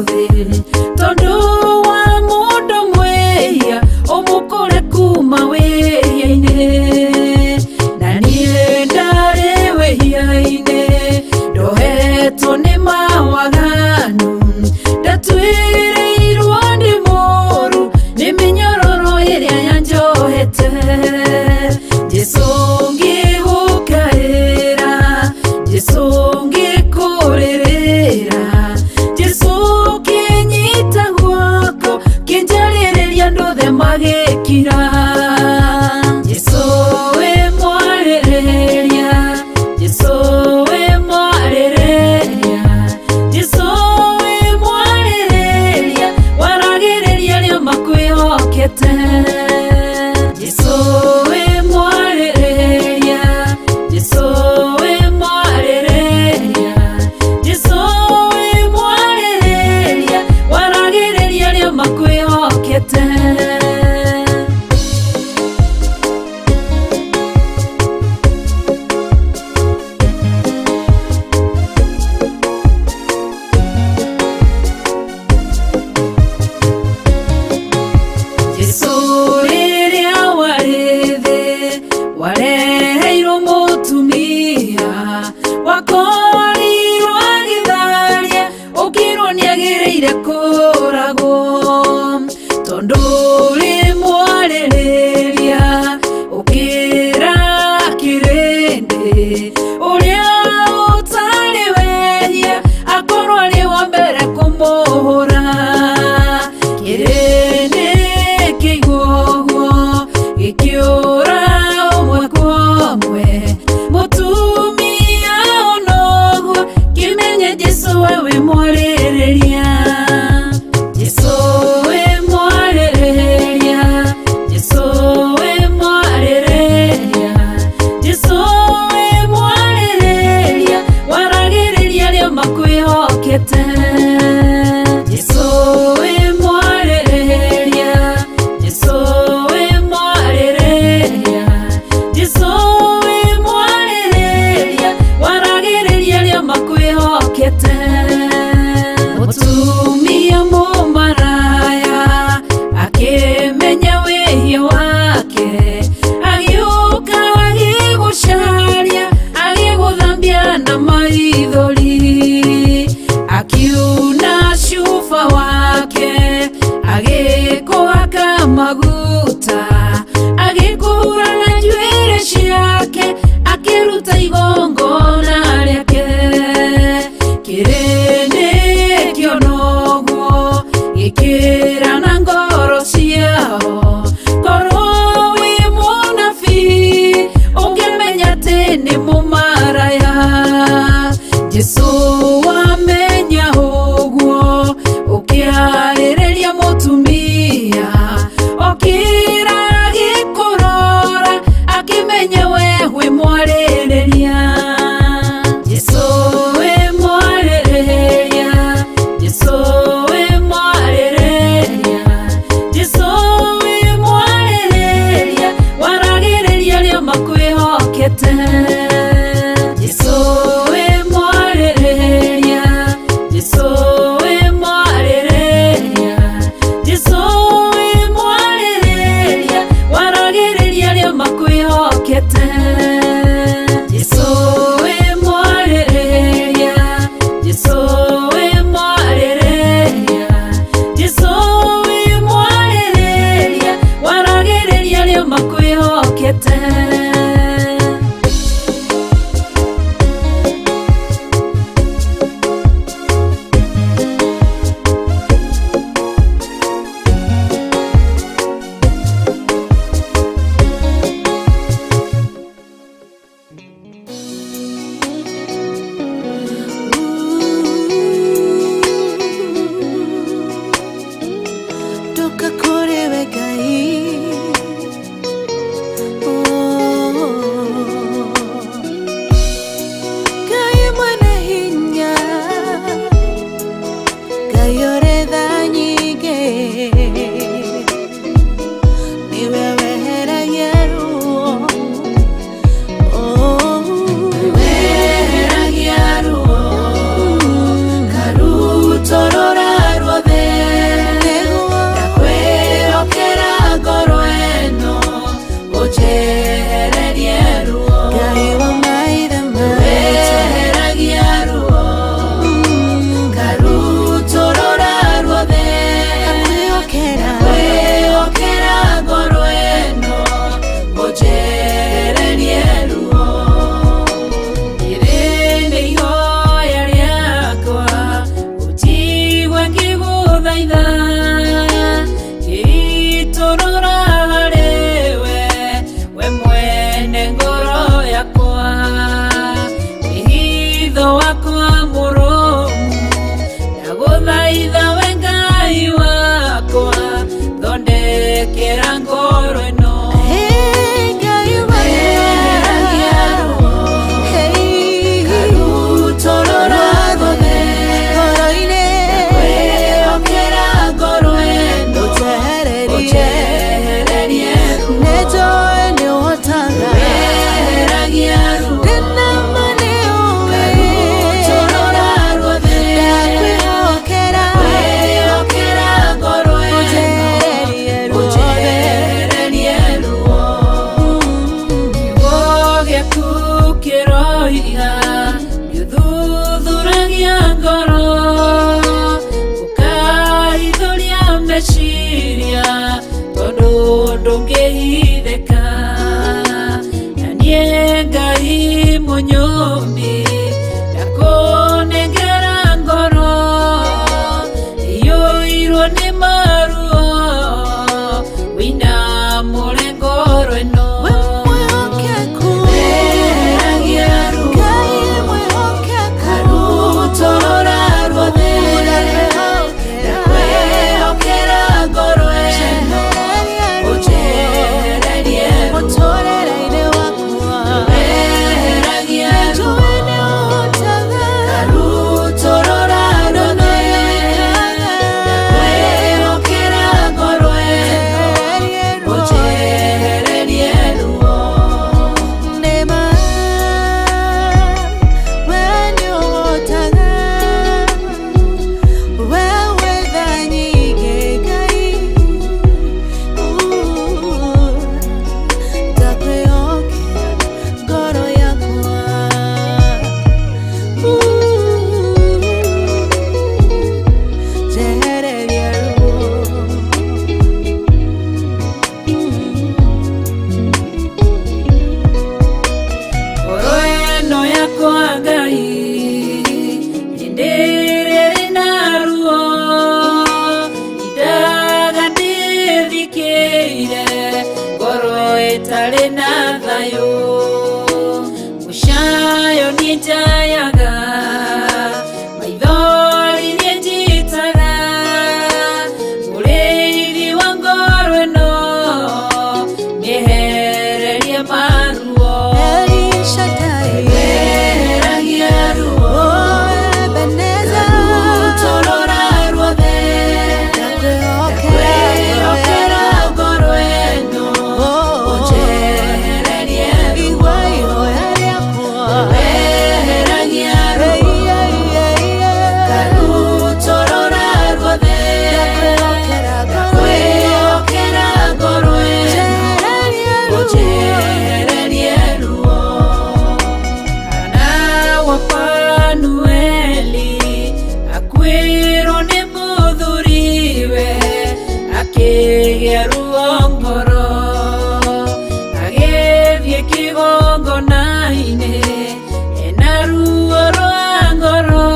Thĩ tondũ wa mũndũ mwĩhia ũmũkũre kuma wĩhia-inĩ. Na niĩ ndarĩ wĩhia-inĩ, ndohetwo nĩ mawaganu, ndatuĩrĩirwo nĩ mũru nĩ mĩnyororo ĩrĩa yanjohete. Jesu ngĩgũkaĩra, Jesu ngĩkũrĩrĩra, Jesu kĩnyita guoko kĩnjarĩrĩria andũ othe magĩkira. Jesu wĩ mwarĩrĩria, Jesu wĩ mwarĩrĩria, Jesu wĩ mwarĩrĩria, waragĩrĩria arĩa makwĩhokete. Jesu wĩ mwarĩrĩria, Jesu wĩ mwarĩrĩria, Jesu wĩ mwarĩrĩria, waragĩrĩria arĩa makwĩhokete. Jesu rĩrĩa warĩ thĩ wareheirwo mũtumia wakorirwo agĩtharia, ũkĩrwo nĩagĩrĩire kũragwo tondũ rĩ mwarĩrĩria ũkĩra kĩrĩndĩ ũrĩa ũtarĩ wehia akorwo arĩ wa mbere kũmũhũra. Kĩrĩndĩ kĩigua ũguo gĩkĩũra ũmwe kwa ũmwe, mũtumia onoguo kĩmenye Jesu we wĩ mwarĩrĩria. Jesu wĩ mwarĩrĩria, Jesu wĩ mwarĩrĩria, Jesu wĩ mwarĩrĩria, waragĩrĩria arĩa makwĩhokete. Jesu wĩ mwarĩrĩria, Jesu wĩ mwarĩrĩria, Jesu wĩ mwarĩrĩria, waragĩrĩria arĩa makwĩhokete. Mũtumia mũmaraya akĩmenya wĩhia wake, agĩũka agĩgũcaria, agĩgũthambia na maithori, akiuna cuba wake, agĩkũhaka maguta, agĩkũhura na njuĩrĩ ciake, akĩruta igongona rĩake. Kĩrĩndĩ kĩona ũguo gĩkĩra na ngoro ciao, korwo wĩ mũnabii ũngĩmenya atĩ nĩ mũmaraya. Jesu wamenya ũguo ũkĩarĩrĩria mũtumia. Ndagũthaitha gĩitũrũra harĩ we, we mwene ngoro yakwa, wĩhitho wakwa mũrũmu. Ndagũthaitha we Ngai wakwa, thondekera ngoro ĩno. Hey, Ngai wakwa. Eheragia ruo, Hey, karutũrũra ruothe, ngoro-inĩ. Ndakwĩhokera ngoro ĩno, Ũnjehererie. ũnjehererie ruo. Nĩnjũĩ nĩũhotaga. Eheragia ruo, Ndĩna ma nĩũĩ. karutũrũra ruothe, Ndakwĩhokera. Ndakwĩhokera ngoro ĩno, Ũnjehererie ruothe. ũnjehererie ruo. Kiugo gĩaku kĩroiga nĩũthuthuragia ngoro, ũkahithũria meciria, tondũ ndũngĩhithĩka. Na niĩ Ngai mũnyũmbi, ndakũnengera ngoro ĩiyũirwo nĩ maruo, wĩinamũre ngoro ĩno. We mwĩhokeku. Eheragia ruo, Ngai mwĩhokeku. karutũrũra ruothe, ndakwĩhokera ngoro ĩno, ũnjehererie ruo. Mũtũrĩre-inĩ wakwa. Eheragia ruo, Njũĩ nĩũhotaga. karutũrũra ruothe, ndakwĩhokera ngoro ĩno, ũnjehererie ruo. Nĩma, we nĩũhotaga. We wĩ tha nyingĩ, Ngai. Ndakwĩhokera ngoro yakwa. Njehererie ruo. Ngoro ĩno yakwa Ngai, hĩndĩ ĩrĩa ĩrĩ na ruo, indaga ndĩthikĩire, ngoro ĩtarĩ na thayũ. Mũcayo niĩ njayaga, maithori niĩ njitaga, mũrĩithi wa ngoro ĩno, mĩehererie maruo. El Shaddai. Eheragia ruo, Oh, Ebenezer. karutũrũra ruothe, Ndakwĩhokera. ndakwĩhokera ngoro ĩno, Oh, ũnjehererie ruo. Igua ihoya rĩakwa. Eheragia ruo, Hey, yeah, yeah, yeah. karutũrũra ruothe, Ndakwĩhokera ngoro ĩno. ndakwĩhokera ngoro ĩno, Njehererie ruo. ũnjehererie ruo. Hana wa Fanueli akuĩrwo nĩ mũthuriwe, akĩgĩa ruo ngoro, agĩthiĩ kĩgongona-inĩ ena ruo rwa ngoro,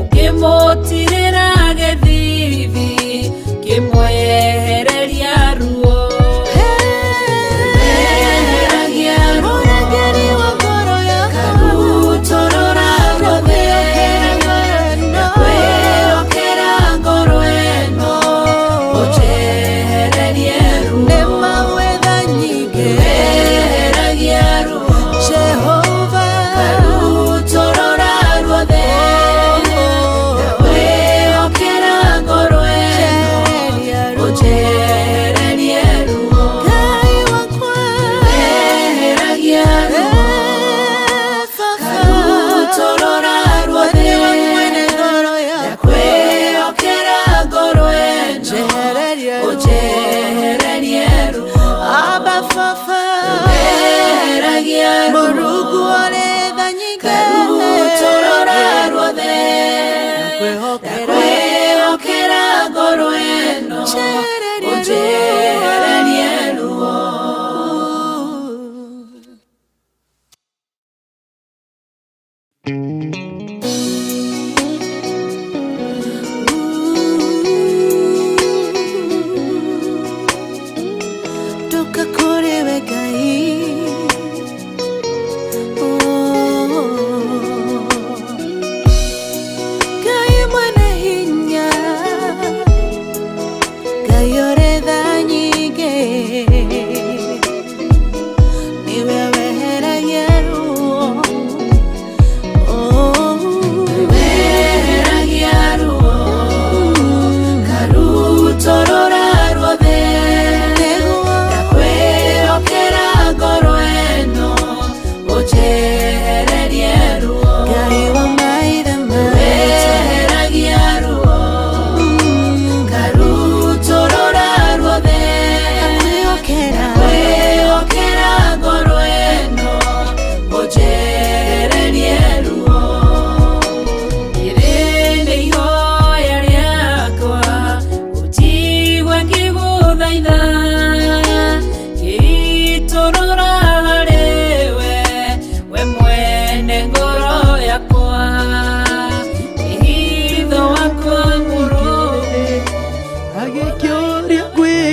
ũkĩmũtirĩra gĩthithi, kĩmwehereria ruo. Eheragia ruo, Mũrangĩri wa ngoro yakwa. karutũrũra ruothe, ndakwĩhokera ngoro ĩno, ũnjehererie ruo. Nĩma wĩ tha nyingĩ. Eheragia ruo, Jehova. karutũrũra ruothe, ndakwĩhokera ngoro ĩno, Njehererie ruo. ũnjehererie ruo. Ngai wakwa. Eheragia ruo, Eh, Baba. karutũrũra ruothe, Nĩwe mwene ngoro yakwa. ndakwĩhokera ngoro ĩno, Njehererie ruo. ũnjehererie ruo. Abba Baba. Eheragia ruo, Mũrungu ũrĩ tha nyingĩ. karutũrũra ruothe, Ndakwĩhokera. ndakwĩhokera ngoro ĩno, Njehererie ruo. ũnjehererie ruo. Ooh.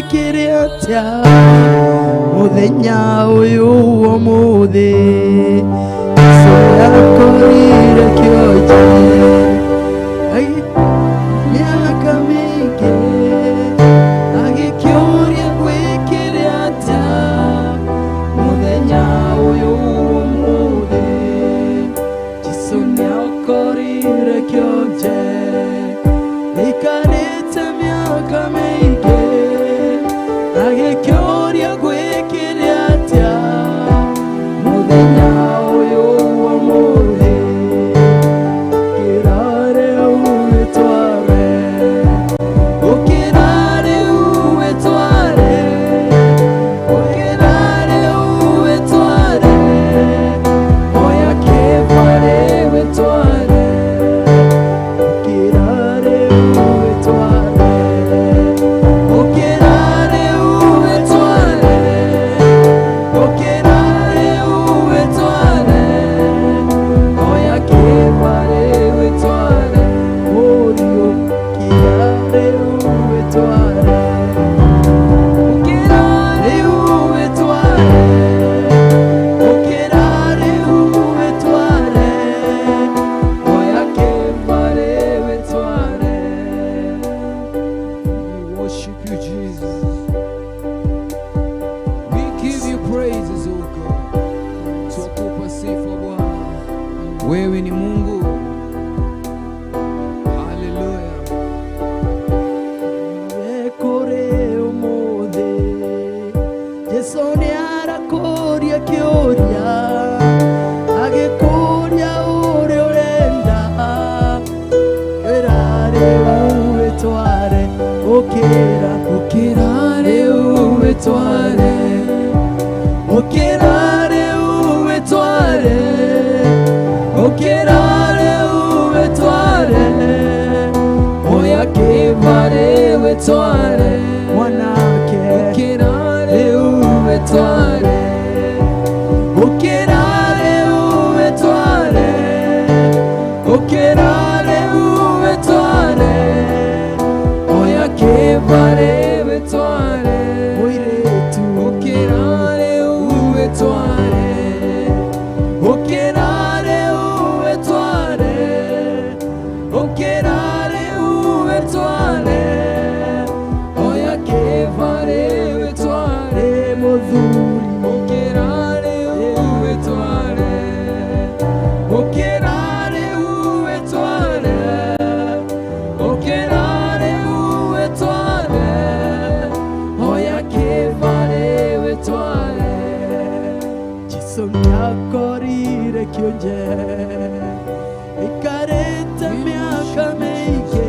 Gwĩkĩre atĩa mũthenya ũyũ ũmũthĩ Jesũ nĩakorire kĩonje mĩaka mĩingĩ agĩkĩũria gwĩkĩre atĩa mũthenya ũyũ ũmũthĩ Jesũ nĩakorire kĩonje ikarĩte mĩaka mĩingĩ agĩkĩũria gwĩkĩre atĩa mũthenya ũyũ ũmũthĩ kĩrare ũwĩtware ũkĩrare ũwĩtware ũkĩrare ũwĩtware oya kĩbare wĩtware ũkĩrare ũwĩtware ũkĩrare ũwĩtware ũkĩrare ũwĩtware oya kĩbare wĩtware mũriũ kĩrare ũwĩtware ũkĩrare ũwĩtware ũkĩrare ũwĩtware oya kĩbare wĩtware. We worship you, Jesus. We give you praises, O God. Twakupa sifa Bwana. Wewe ni Mungu. Hallelujah. Kũrĩ ũmũthĩ Jesũ nĩarakũria kĩũria agĩkũria ũrĩa ũrenda kĩra rĩu wĩtware ũkĩra Ũkĩra rĩu wĩtware. Ũkĩra rĩu wĩtware. Ũkĩra rĩu wĩtware. Oya kĩbarĩ wĩtware. Mwanake Ũkĩra rĩu wĩtware. Ũkĩra rĩu wĩtware. Ũkĩra rĩu wĩtware. Oya kĩbarĩ wĩtware. Mũirĩtu Ũkĩra rĩu wĩtware. Ũkĩra rĩu wĩtware. Ũkĩra rĩu wĩtware. Oya kĩbarĩ wĩtware. Mũthuri Ũkĩra rĩu wĩtware. Ũkĩra rĩu wĩtware. Ũkĩra rĩu wĩtware. Oya kĩbarĩ wĩtware. Jesũ nĩakorire kĩonje ikarĩte mĩaka mĩingĩ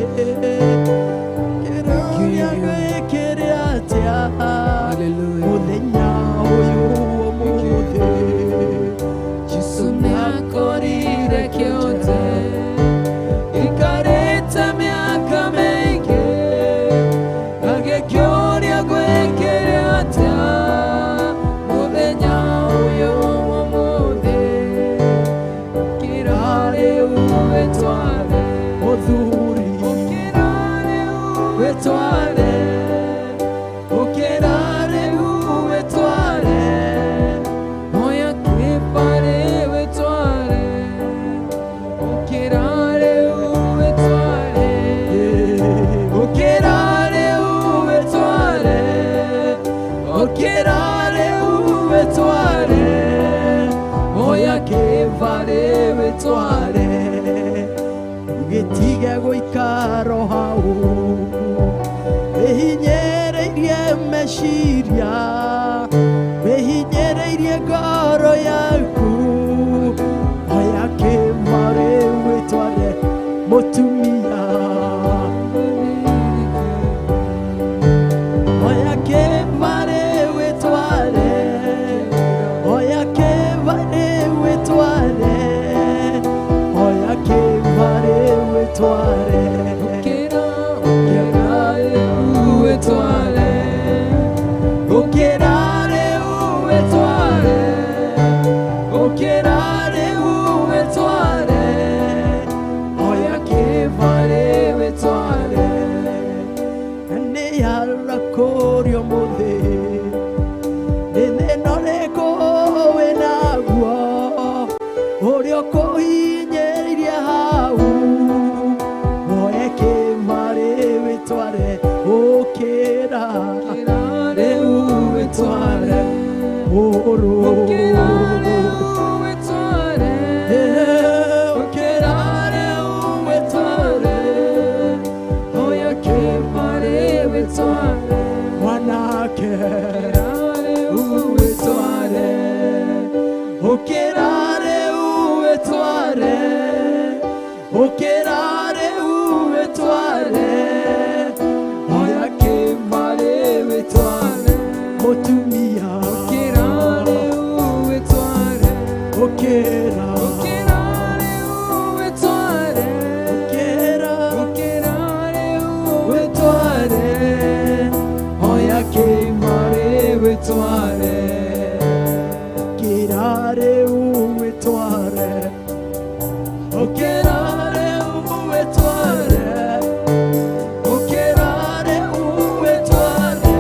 kĩroria gwĩkĩre atĩa Hallelujah. mũthenya ũyũ ũmũthĩ Jesũ nĩakorire kĩonje ikarĩte mĩaka mĩingĩ agĩkĩũria gwĩkĩre atĩa mũthenya ũyũ ũmũthĩ ũkĩra rĩu wĩtware Mũthuri ũkĩra rĩu wĩtware ũkĩra rĩu wĩtware oya kĩbarĩ wĩtware ũkĩra rĩu wĩtware ũkĩra rĩu wĩtware ũkĩra rĩu wĩtware oya kĩbarĩ wĩtware gĩtige gũikara hau wĩhinyĩrĩirie meciria wĩhinyĩrĩirie ngoro yaku oya kĩbarĩ wĩtware mũtumia oya kĩbarĩ wĩtware oya kĩbarĩ wĩtware oya kĩbarĩ wĩtware Ũkĩra, ũkĩra rĩu wĩtware. Ũkĩra wetware, Mwanake rĩu wetware, Ũkĩra rĩu wĩtware, ũkĩra rĩu wĩtware, oya kĩbarĩ wetware, mũtumia ũkĩra rĩu wetware, ũkĩra ũkĩra rĩu wetware, ũkĩra ũkĩra rĩu wetware, oya kĩbarĩ wetware. ũkĩra rĩu wĩtware, ũkĩra rĩu wĩtware, ũkĩra rĩu wĩtware,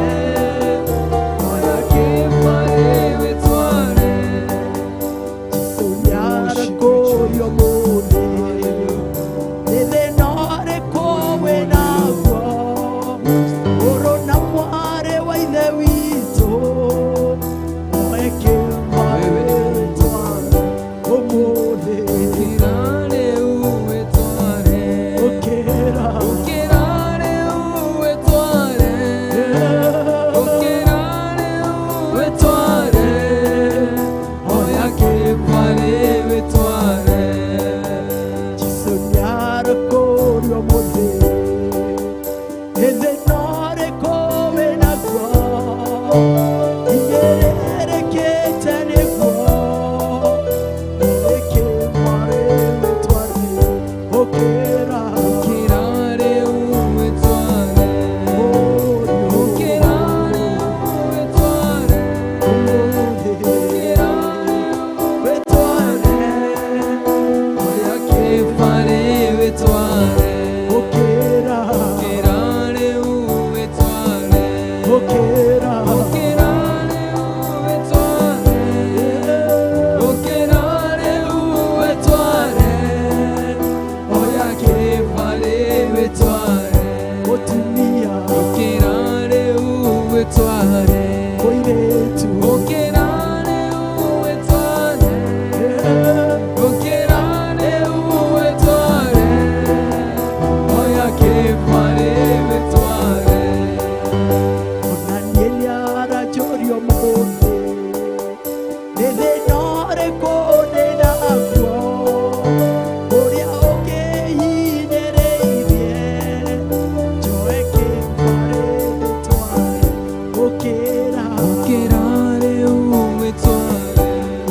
Oya kĩbarĩ wetware. Jesũ nĩarakũria ũmũthĩ, nĩ thĩna ũrĩkũ wĩnaguo? Mũrũ na mwarĩ wa Ithe witũ, oe kĩbarĩ Wewe ni Mungu. wĩtware ũmũthĩ. Ũkĩra rĩu wetware. Ũkĩra. Ũkĩra rĩu wetware. Ũkĩra rĩu wetware. Oya kĩbarĩ wetware. Jesũ nĩarakũria ũmũthĩ, nĩ thĩna ũrĩkũ wĩnaguo? Hinyĩrĩrĩkĩte nĩguo, oe kĩbarĩ wĩtware. Ũkĩra. Ũkĩra rĩu wetware. Ũkĩra rĩu wetware. Ũmũthĩ. Ũkĩra rĩu Wĩtware. Oya kĩbarĩ wetware. Ũkĩra. Ũkĩra rĩu wetware. Ũkĩra. Ũkĩra rĩu wetware. Ũkĩra rĩu wetware. Oya kĩbarĩ wetware. Mũtumia. Ũkĩra rĩu wetware. Mũirĩtu. Ũkĩra rĩu wetware. Ũkĩra rĩu wetware. Oya kĩbarĩ wetware. Ona niĩ nĩaranjũria ũmũthĩ, nĩ thĩna ũrĩkũ ndĩnaguo? Ũrĩa ũkĩhinyĩrĩirie, njoe kĩbarĩ ndĩtware. Ũkĩra. Ũkĩra rĩu wetware.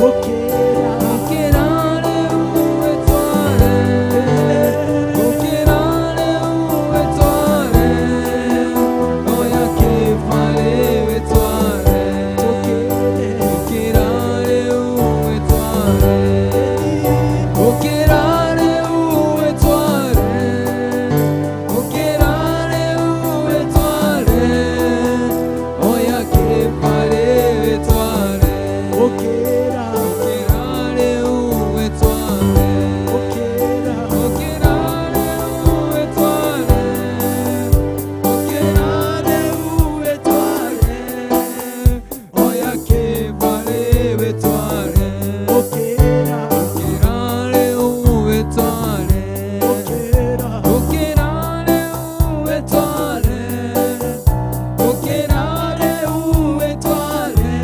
Ũkĩra. Ũkĩra rĩu wetware. Ũkĩra rĩu wetware. Oya kĩbarĩ wetware. Ũkĩre. Ũkĩra rĩu wetware. Ũkĩra rĩu wetware. Ũkĩra rĩu wetware. Oya kĩbarĩ wetware. Ũkĩra. Ũkĩra rĩu wetware. Ũkĩra. Ũkĩra rĩu wetware. Ũkĩra rĩu wetware. Oya kĩbarĩ wetware. Ũkĩra. Ũkĩra rĩu wetware. Ũkĩra. Ũkĩra rĩu wetware. Ũkĩra rĩu wetware.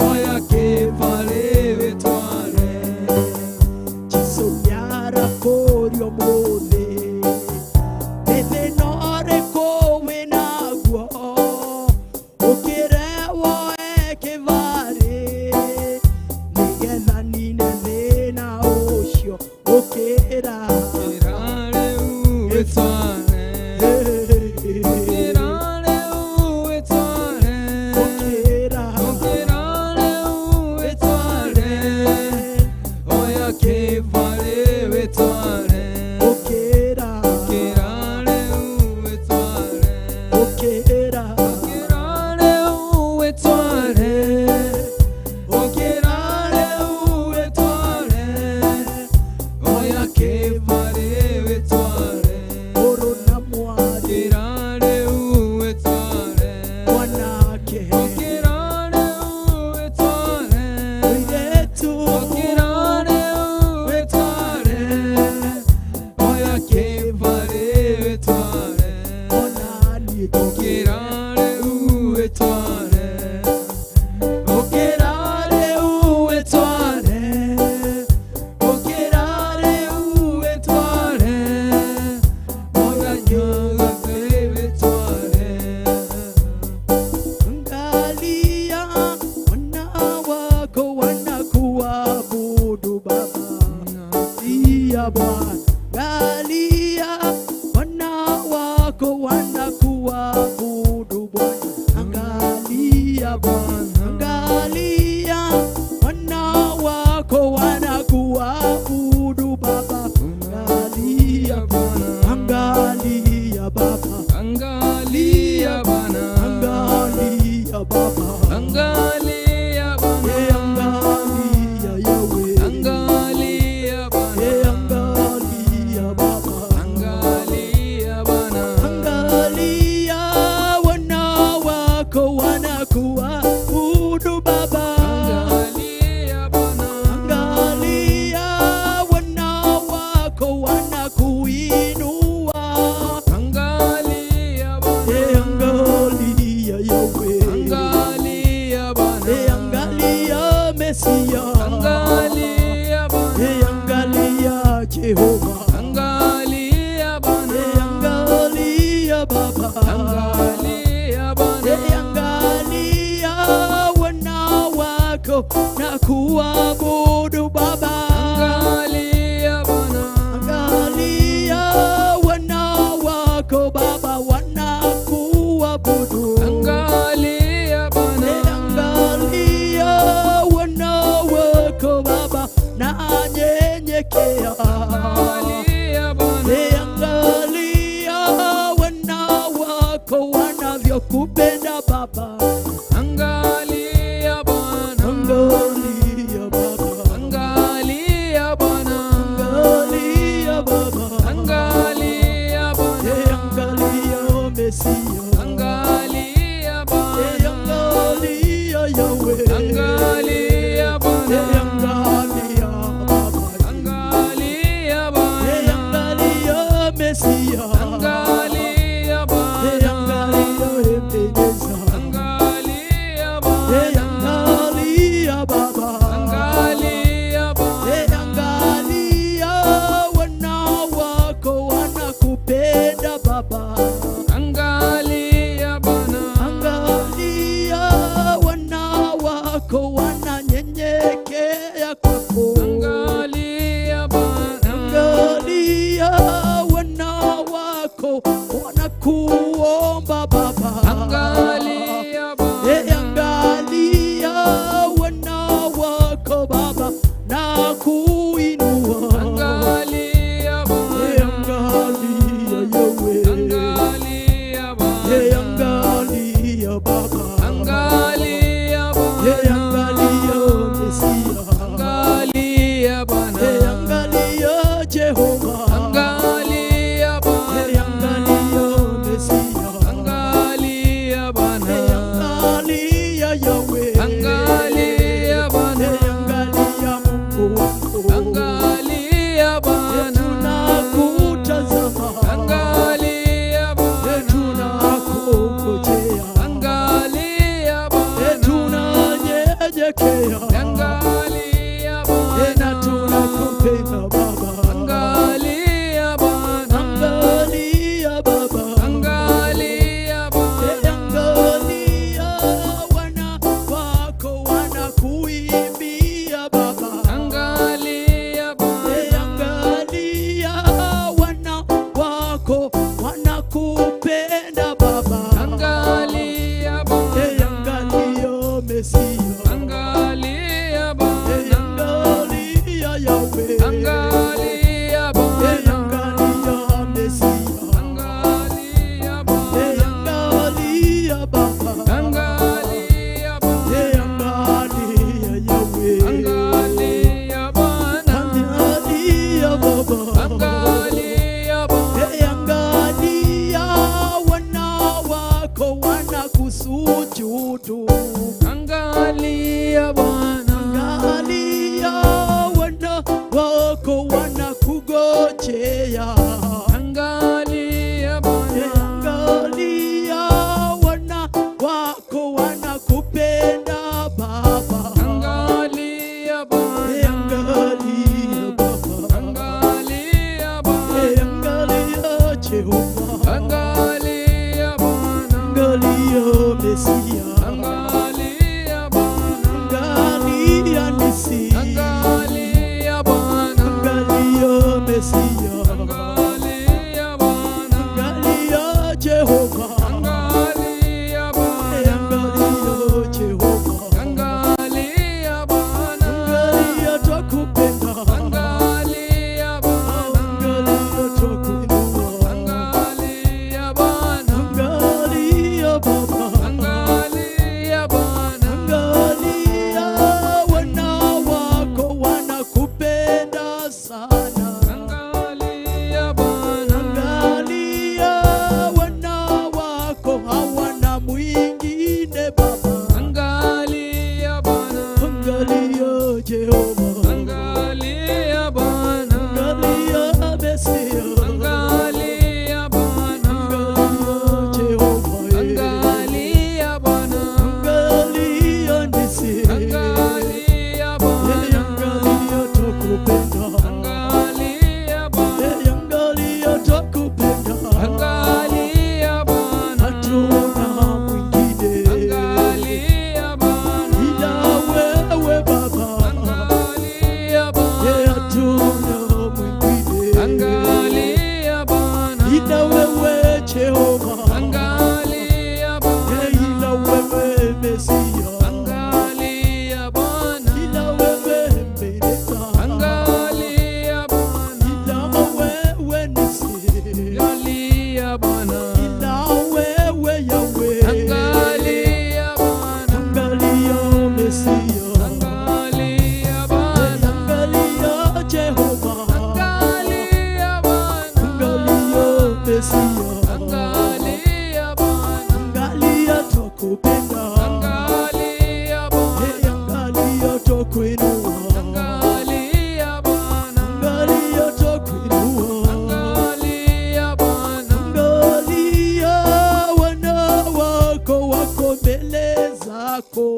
Oya kĩbarĩ wetware. Jesũ nĩarakũria ũmũthĩ, nĩ thĩna ũrĩkũ wĩnaguo? Ũkĩre woe kĩbarĩ, nĩgetha nine thĩna ũcio. Ũkĩra. Ũkĩra rĩu wetware. Ũkĩra rĩu wetware. Ũkĩra. Ũkĩra rĩu wetware. Oya kĩbarĩ wetware. Ũkĩra. Ũkĩra rĩu Ũkĩra rĩu wĩtware. Ũkĩra rĩu wĩtware. Ũkĩra rĩu wĩtware. Mũthenya wothe wĩtware. Angalia wana wako wanakuabudu Baba. Iya Bwana, angalia wana wako wanakuabudu Bwana. Angalia Bwana, angalia wana wako wanakuabudu Baba. Angalia Bwana, angalia Baba, Angalia Bwana. Angalia Baba. Angalia Bwana. Eh, angalia Yahweh. Angalia Bwana. Eh, angalia Baba. Angalia Bwana. Angalia wana wako wanakuabudu Baba. Angalia Bwana. Angalia wana wako wanakuinua. Angalia Bwana. Eh, angalia Yahweh. Angalia Bwana. Eh, angalia Mesia. Angalia Bwana. Eh, angalia Jehova. Angalia Bwana. Eh, angalia Baba. Angalia Bwana. Eh, angalia wana wako na kuabudu Baba. Angalia Bwana. Angalia wana wako Baba wanakuabudu. Angalia Bwana. Eh, angalia wana wako Baba na nyenyekea. Angalia Bwana. Eh, angalia wana wako wanavyokupenda Baba. Angalia Bwana. Angalia Baba. Angalia Bwana. Angalia Baba. Angalia Bwana. Eh, angalia Mesia. Angalia Eh, Bwana. angalia Yahweh. Angalia Eh, Bwana. angalia Baba. Angalia Eh, Bwana. angalia Mesia. Angalia Eh, Bwana. angalia Ebeneza. Angalia Eh, Bwana. angalia Baba. Angalia Bwana. Eh, angalia wana wako wanakupenda Baba. Angalia Bwana. Angalia wana wako wananyenyekea kwako. Angalia Bwana. Angalia wana wako wanakuomba Baba. Angalia Eh, Bwana. angalia wana wako Baba na kuinua. Angalia Eh, Bwana. angalia Yahweh. Angalia Eh, Bwana. angalia Baba. Angalia Eh, Bwana. angalia Mesia. Angalia Bwana. Eh, angalia Jehova. Angalia Eh, Bwana. angalia Mesia. Angalia Bwana. Eh, angalia Yahweh. Angalia Bwana. Eh, angalia Mungu wangu. Angalia Eh, Bwana. tunakutazama. Angalia Eh, Bwana. tunakungojea. Angalia Eh, Bwana. tunanyenyekea. Angalia Eh, Bwana. na tunakupenda Baba. Angalia Bwana. Angalia Baba. Angalia Eh, Bwana. angalia wana wako wanakuimbia Baba. Angalia Eh, Bwana. angalia wana wako wanakupenda Baba. Angalia Eh, Bwana. angalia Mesia. Angalia Eh, Bwana. angalia Yahweh. Angalia Eh, Bwana. angalia Mesia. Angalia Eh, Bwana. angalia Baba. Angalia Eh, Bwana. angalia Yahweh. Angalia Bwana. Angalia Baba. Angalia Bwana. Eh, angalia wana wako wanakusujudu. Angalia Bwana. Angalia wana wako wanakugojea. Angalia Eh, Bwana. angalia Bwana. Ila wewe Yahweh. Angalia Bwana. Angalia Mesia. Angalia Bwana. Angalia Jehova. Angalia Bwana. Angalia Mesia. Angalia Bwana. Angalia twakupenda. Angalia Bwana. Hey, angalia twakuinua. Angalia Bwana. Angalia twakuinua. Angalia Bwana. Angalia wana wako wako mbele zako.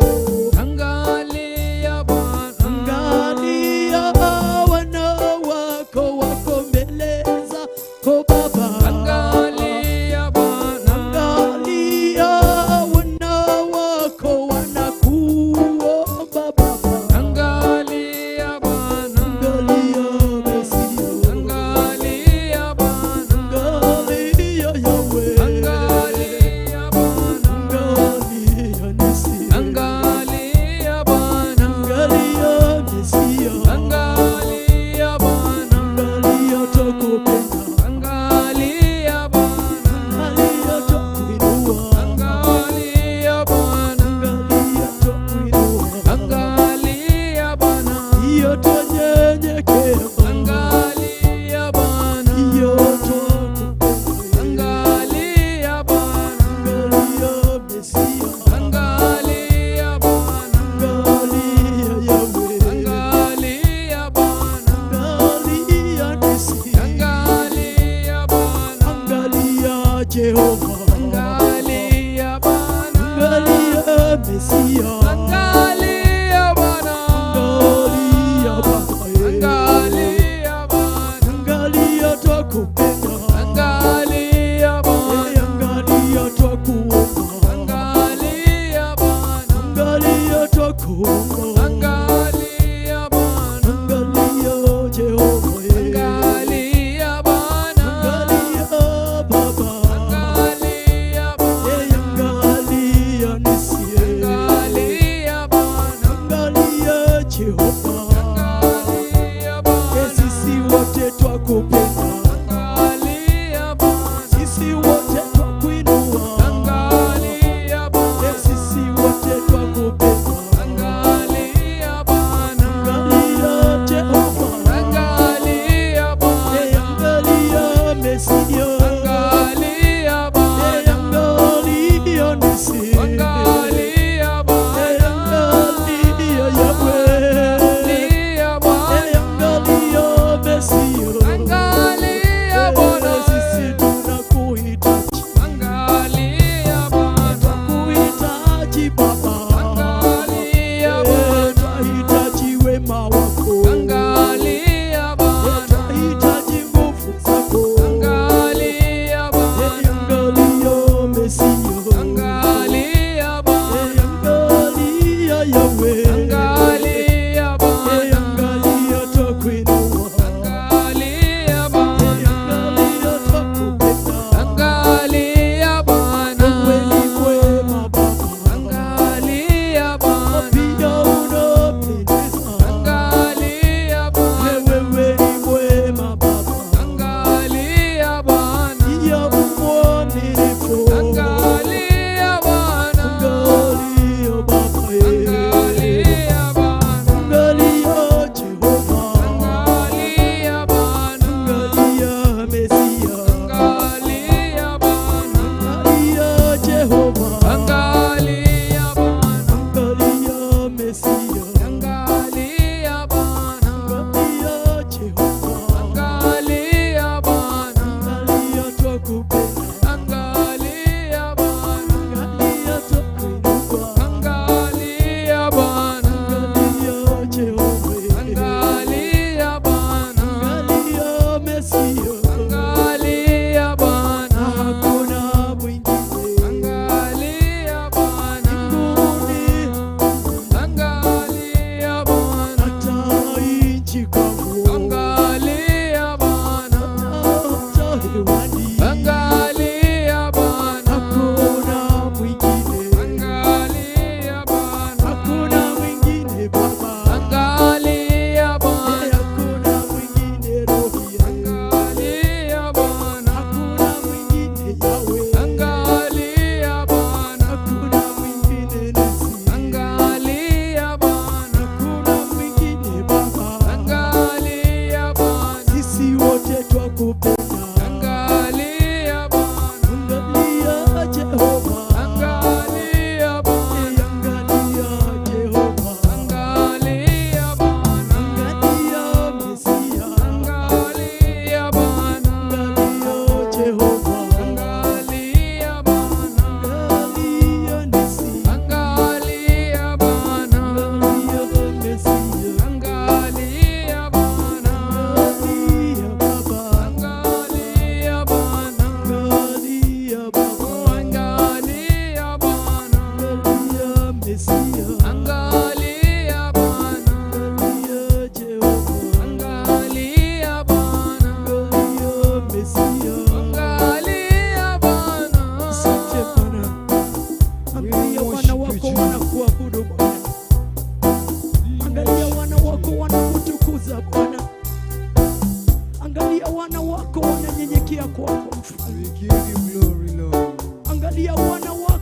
Angalia Bwana. Angalia wana wako wako mbele zako Baba. Angalia Bwana. Angalia wana wako wanakuomba Baba. Angalia Bwana. Angalia Mesia. Angalia Bwana. Angalia Yahweh. Angalia Bwana. Angalia Nisi. Angalia Bwana. Angalia Mesia. Angalia Bwana. Angalia twakupenda. Angalia Bwana. Angalia twakuinua. Angalia Bwana. Angalia twakuinua. Angalia Bwana. Iyo twanyenyekea. Angalia Bwana. Iyo twakupenda. Angalia Bwana. Angalia Mesia. Angalia Bwana. Angalia Yahweh. Angalia Bwana. Angalia Nisi. Angalia Bwana. Angalia Jehova. Angalia Bwana. Angalia Mesia. Angalia Bwana. Angalia Baba. Angalia Bwana. Angalia twakupenda. Angalia Bwana. Angalia twakuomba. Angalia Bwana. Angalia twakuomba. Angalia Bwana. Angalia Jehova. Angalia Bwana. Angalia Baba. Angalia Bwana. Angalia Nisi. Angalia Bwana.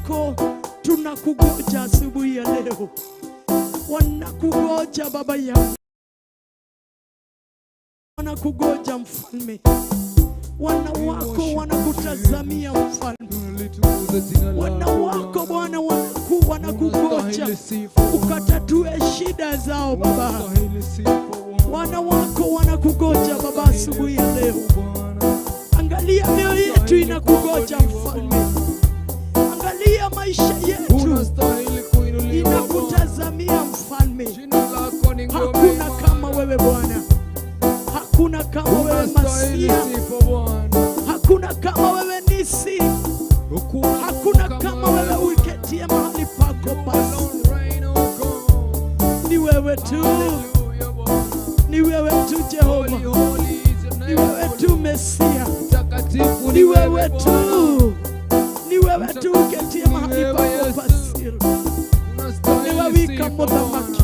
wako tunakugoja asubuhi ya leo, wanakugoja Baba yangu, wanakugoja Mfalme, wana wako wanakutazamia Mfalme, Tunalitukuza jina lako wana wako Bwana. Bwana wanakugoja Unastahili sifa Bwana. ukatatue shida zao Baba. Unastahili sifa Bwana. Wana wako wanakugoja Baba asubuhi ya leo. Bwana. Angalia mioyo yetu inakugoja Mfalme, angalia maisha yetu Unastahili kuinuliwa Bwana. inakutazamia Mfalme. Jina lako ni ngome Hakuna imara. kama wewe Bwana, hakuna kama wewe Unastahili Masia, sifa Bwana. hakuna kama wewe Nisi, Hakuna hakuna Mungu kama wewe Bwana. uiketie mahali pako You basi. alone reign, O God. Ni wewe tu, Hallelujah, Bwana. ni wewe tu Jehova, Holy, holy is your ni name, wewe O tu Lord. Mesia, Mtakatifu ni wewe Bwana. tu, ni wewe tu uketie mahali Ni wewe, pako Yesu. pasiri. Unastahili Ni wewe sifa, Muthamaki.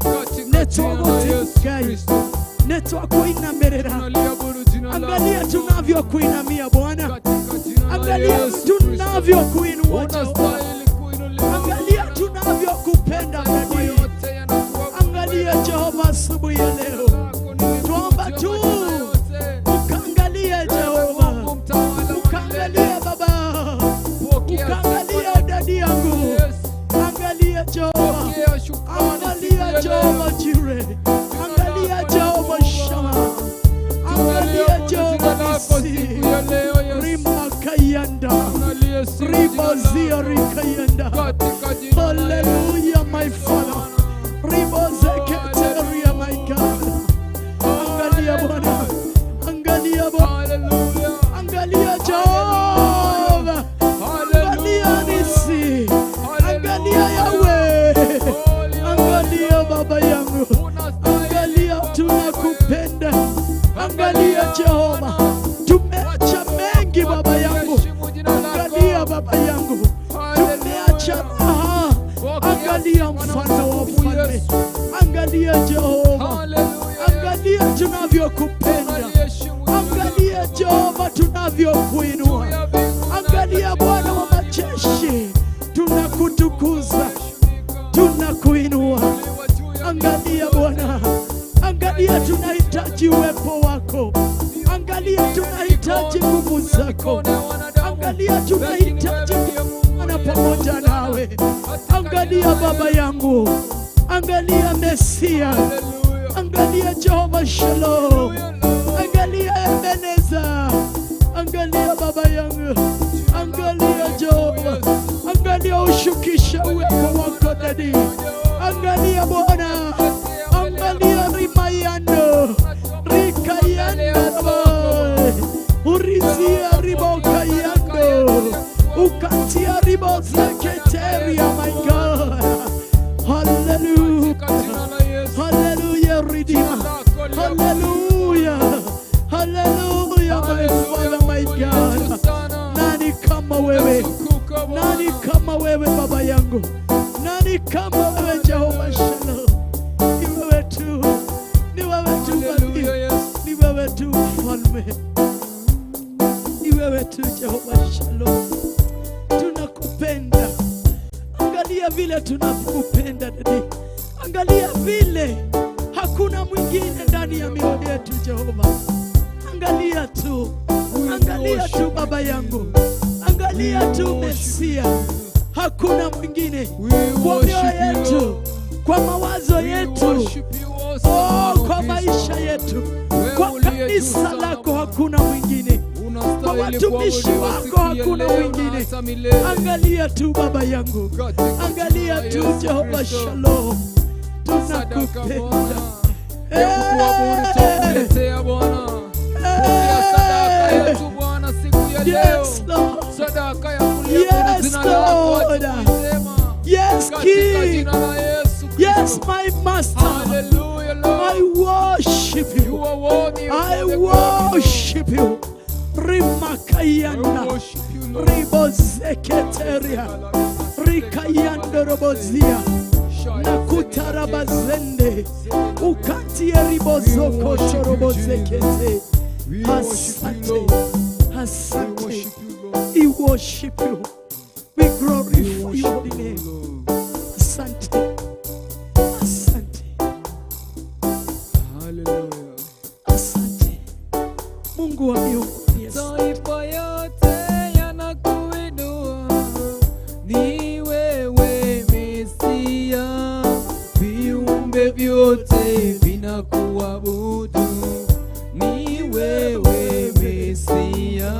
Bwana. Katika jina la Netwogote Yesu Ngai. Kristo. Netwakuinamirira, Tunaliabudu jina lako, angalia Bwana. tunavyokuinamia Bwana, Katika jina la angalia Yesu Kristo. tunavyokuinua Jehova, Unastahili kuinuliwa angalia Bwana. tunavyokupenda Mataifa Nabii. yote yanakuabudu Angalia wewe. Jehova asubuhi ya leo, Lako ni likuu Tuomba juu ya tu. majina yote. ukaangalie Wewe Jehova, Mungu mtawala wa ukaangalie milele. Baba, Pokea ukaangalia sifa dadi yangu, Yesu. angalia Jehova, Pokea shukrani siku angalia ya leo. Jehova Jire, angalia Jehova Shama, angalia Tunaliabudu jina Jehova lako siku Nisi, ya leo Yesu. Rimakayanda, Tunalisifu jina Ribozia lako. Rikayanda. Katika jina la Yesu Hallelujah, my Kristo Father. Bwana. Ribozeketeria, my God. Angalia Bwana, angalia Bwana, Hallelujah. angalia Jehova, angalia Nisi, angalia Yahweh, angalia Baba yangu, angalia tunakupenda, angalia Jehova, tumeacha mengi Baba yangu, angalia Baba yangu, tumeacha raha, angalia mfalme wa wafalme, angalia Jehova, angalia tunavyokupenda, angalia Jehova tunavyokuinua, angalia Bwana wa majeshi, tunakutukuza, tunakuinua. Angalia Bwana, angalia tunahitaji uwepo wako, angalia tunahitaji nguvu zako, angalia tunahitaji kuwa pamoja nawe. Angalia Baba yangu, angalia Mesia, angalia Jehova Shalom, angalia Ebeneza, angalia Baba yangu, angalia Jehova, angalia ushukisha uwepo wako dadi, angalia Bwana, angalia rimayando rikayanda boy urizia ribokayando ukatia ribozeketeria my God, hallelujah. Hallelujah, Redeemer. Hallelujah. Hallelujah, my Father, my God. Nani kama wewe? Nani kama wewe Baba yangu? Nani kama wewe Jehova Shalom? Ni wewe tu. Ni wewe tu Baba. Ni wewe tu Mfalme. Ni wewe tu Jehova Shalom. Tunakupenda. Angalia vile tunakupenda dadi. Angalia vile hakuna mwingine ndani ya mioyo yetu Jehova. Angalia tu, angalia tu Baba yangu, angalia tu Mesia, hakuna mwingine kwa mioyo yetu, kwa mawazo yetu, oh, kwa maisha yetu, kwa kanisa lako hakuna mwingine, kwa watumishi wako hakuna mwingine. Angalia tu Baba yangu, angalia tu Jehova Shalom, tunakupenda. Kuletea Bwana, pokea sadaka yetu Bwana siku ya leo, Yes, Lord. sadaka ya kuliabudu Yes, jina lako Lord. tuisema Yes, katika King. jina la Yesu Yes, Kristo. my Master. Hallelujah, Lord. I worship You you. are worthy of I all the glory, Lord. worship you. I Rimakayanda. worship you, Lord. Ribozeketeria. Rikayandorobozia. Nakutarabazende. Ukatie ribozokotorobozekete. We worship you, Asante. Lord. We Asante. worship you, Lord. We worship you. We We glorify your worship holy you, name. Lord. Asante, asante, Hallelujah. asante. Mungu wa miungu ni asante. Taifa yote yanakuinua, ni wewe Mesia, viumbe vyote vinakuabudu, ni wewe Mesia,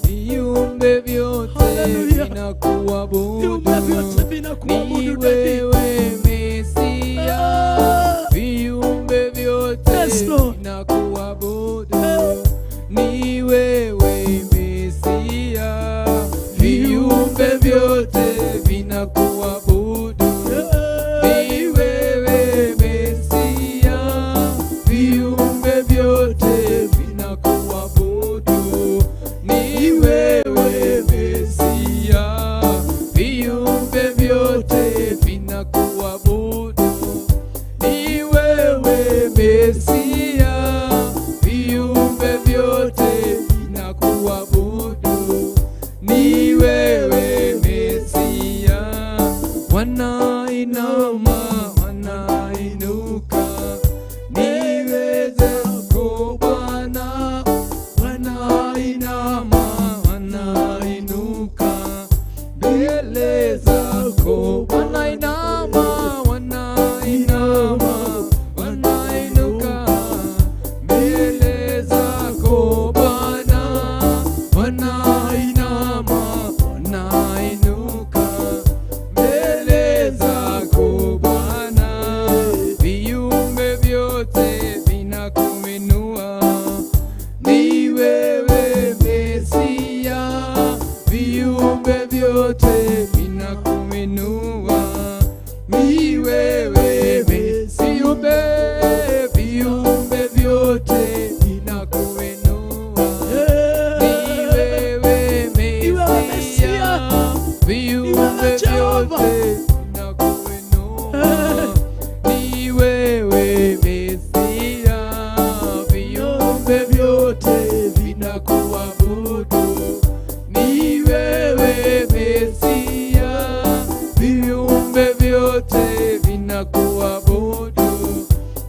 viumbe vyote Hallelujah. vinakuabudu, Viumbe vyote ni vinakuabudu Daddy. wewe Mesia, Ah, viumbe vyote Yes, Lord. vinakuabudu, ni wewe Mesia, viumbe vyote vinakuabudu, ni wewe Mesia, viumbe vyote vinakuabudu, ni wewe Mesia, viumbe vyote vinakuabudu, ni wewe Mesia, viumbe vyote vinakuabudu, ni wewe Mesia. Wanainama, wanainuka, mbele zako Bwana, wanainama, wanainuka mbele zako, wanainama, wanainama, wanainuka mbele zako Bwana, wanainama, wanainuka mbele zako Bwana, viumbe vyote vinakuinua, ni wewe Mesia, viumbe vyote vinakuinua, ni wewe Mesia, viumbe vyote vinakuinua, ni wewe Ni wewe Mesia, Mesia. viumbe Jehova. vyote vinakuinua, ni wewe Mesia, viumbe vyote vinakuabudu, ni wewe Mesia, viumbe vyote vinakuabudu,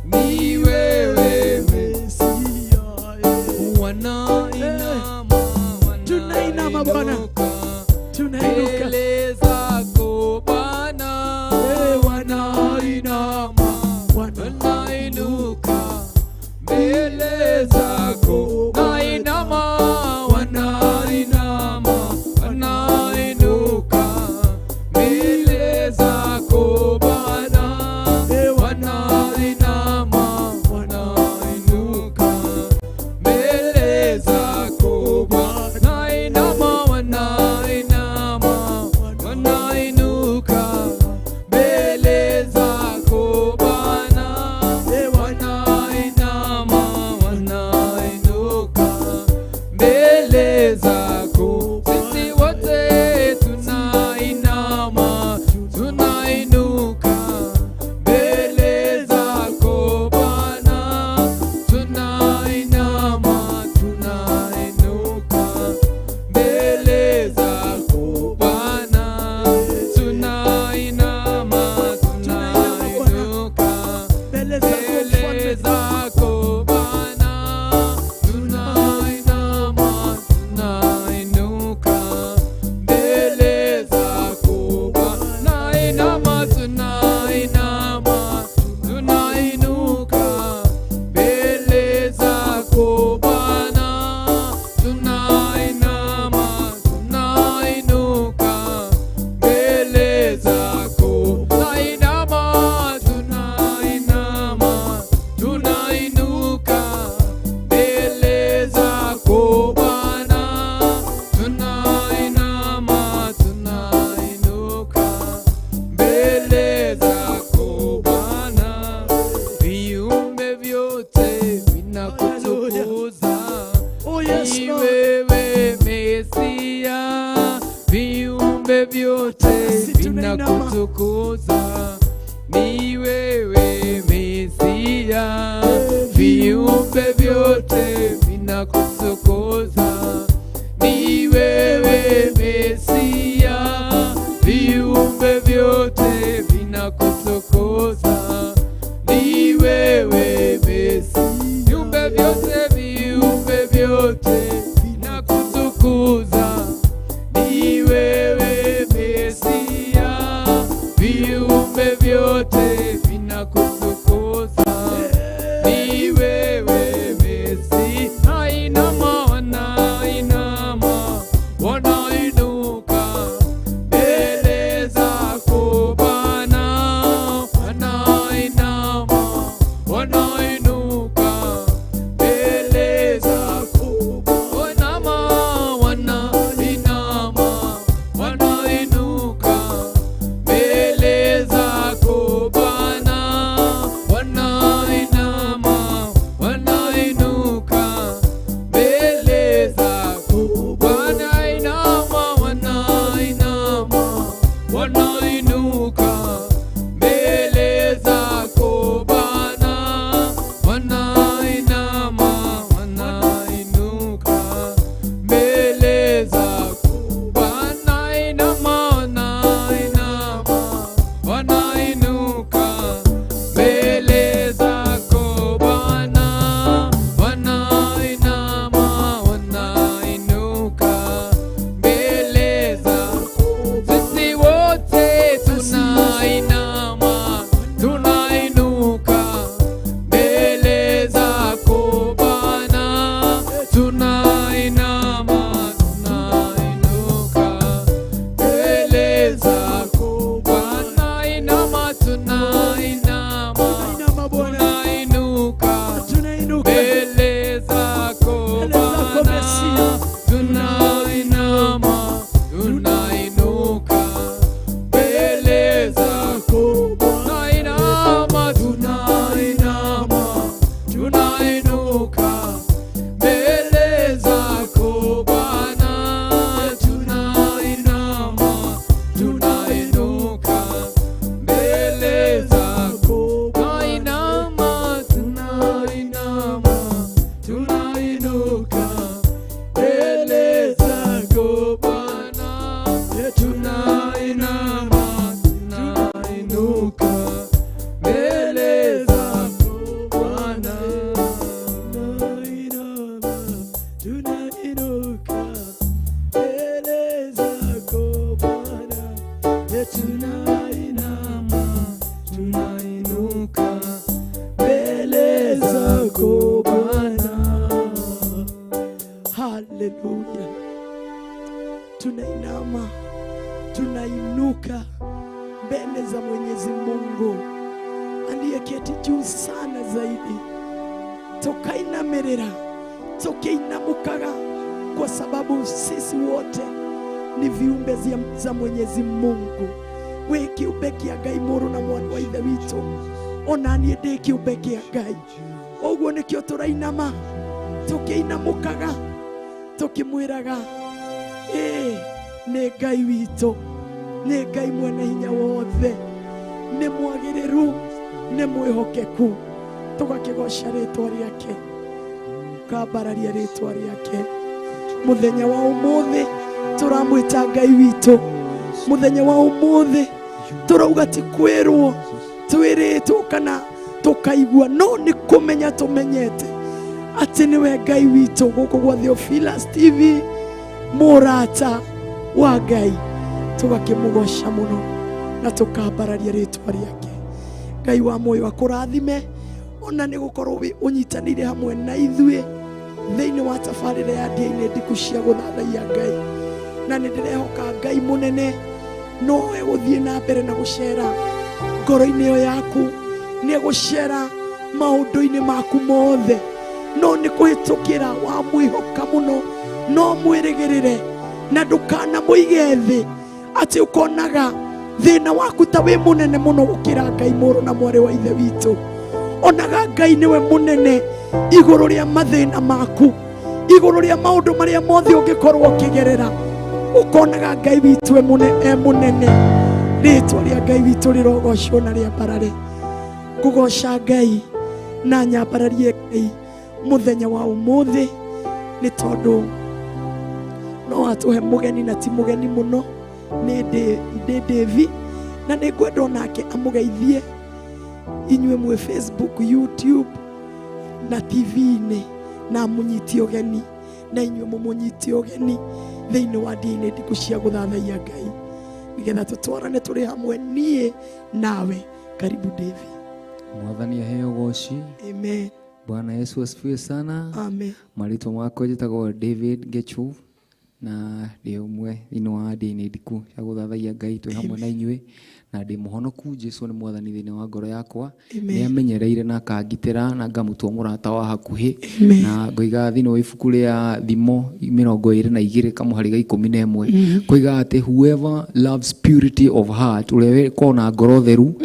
ni wewe Mesia. Wanainama, Tunainama Bwana. wanainuka Tunainuka. mbele zako Bwana, wanainama, wanainuka mbele zako, nainama, wanainama, wanainuka mbele zako Bwana, wanainama, wanainuka mbele zako Bwana, nainama, wanainama, wanainuka mbele zako Bwana, wanainama, wanainuka mbele zako. Sisi wote tunainama, tunainuka mbele zako Bwana, tunainama, tunainuka mbele zako Bwana, tunainama, tunainuka Mbele zako mbele mfalme. zako Bwana, tunainama, tunainuka mbele zako Bwana, nainama, tunainama, tunainuka mbele zako Bwana, tunainama, tunainuka mbele zako, nainama, tunainama, tunainuka mbele zako Bwana, tunainama, tunainuka mbele zako Bwana, viumbe vyote vinakutukuza. Oh, yes, Ni Lord. wewe Mesia, viumbe vyote Sisi tunainama. vinakutukuza. Ni wewe Mesia, viumbe vyote vinakutukuza. Ni wewe Mesia, Tunainuka mbele za Mwenyezi Mungu aliyeketi juu sana zaidi, tukainamirira tukiinamukaga, kwa sababu sisi wote ni viumbe za Mwenyezi Mungu. We kiumbe kia Ngai mũrũ na mwana wa ithe witũ, ona niĩ ndĩ kiumbe kia Ngai. Ũguo nĩkĩo tũrainama tukiinamukaga tukimwĩraga ĩĩ nĩ Ngai witũ, nĩ Ngai mwene hinya wothe, nĩ mwagĩrĩru, nĩ mwĩhokeku. Tũgakĩgoca rĩtwa rĩake, tukambararia rĩtwa rĩake. Mũthenya wa ũmũthĩ tũramwĩta Ngai witũ. Mũthenya wa ũmũthĩ tũrauga ti kwĩrwo twĩrĩtwo kana tũkaigua, no nĩ kũmenya tũmenyete atĩ nĩwe Ngai witũ. Gũkũ gwa Theophilus TV, mũrata wa Ngai, tũgakĩmũgoca mũno na tũkambararia rĩtwa rĩake. Ngai wa muoyo akũrathime, ona nĩ gũkorwo wĩ ũnyitanĩire hamwe na ithuĩ thĩinĩ wa tabarĩra ya ndĩa-inĩ ndiku cia gũthathaiya Ngai. Na nĩ ndĩrehoka Ngai mũnene no egũthiĩ na mbere na gũcera ngoro-inĩ ĩyo yaku, nĩ egũcera maũndũ-inĩ maku mothe, no nĩ kũhĩtũkĩra wa mwĩhoka mũno, no mwĩrĩgĩrĩre na ndũkanamũige thĩ atĩ ũkonaga thĩna waku ta wĩ mũnene mũno gũkĩra Ngai mũrũ na mwarĩ wa ithe witũ. Onaga Ngai nĩwe mũnene igũrũ rĩa mathĩna maku, igũrũ rĩa maũndũ marĩa mothe ũngĩkorwo ũkĩgerera, ũkonaga Ngai witũ e mũnene. Rĩtwa rĩa Ngai witũ rĩrogocwo na rĩambarare. Ngũgoca Ngai na nyambararie Ngai mũthenya wa ũmũthĩ, nĩ tondũ no atũhe mũgeni na ti mũgeni mũno, nĩ Devi, na nĩ ngwenda onake amũgeithie inyuĩ mwĩ Facebook, YouTube na TV-inĩ, na amũnyitie ũgeni, na inyuĩ mũmũnyitie ũgeni thĩinĩ wa ndĩa-inĩ ndiku cia gũthathaiya Ngai, nĩgetha tũtwarane tũrĩ hamwe niĩ nawe. Karibu Devi. Mwathani aheo goci. Amen. Bwana Yesu asifiwe sana. Amen. Marĩtwa makwa njĩtagwo David Gechu, na ndĩ ũmwe thĩinĩ wa ndĩa-inĩ ndiku cia gũthathaiya Ngai twĩ hamwe na inyuĩ, na ndĩ mũhonoku. Jesu nĩ mwathani thĩinĩ wa ngoro yakwa, nĩ amenyereire na akangitĩra na ngamũtua mũrata wa hakuhĩ. Na ngoiga thĩinĩ wa ibuku rĩa Thimo 22 kamũhari ga 11, koiga atĩ whoever loves purity of heart, ũrĩa ũkoragwo na ngoro theru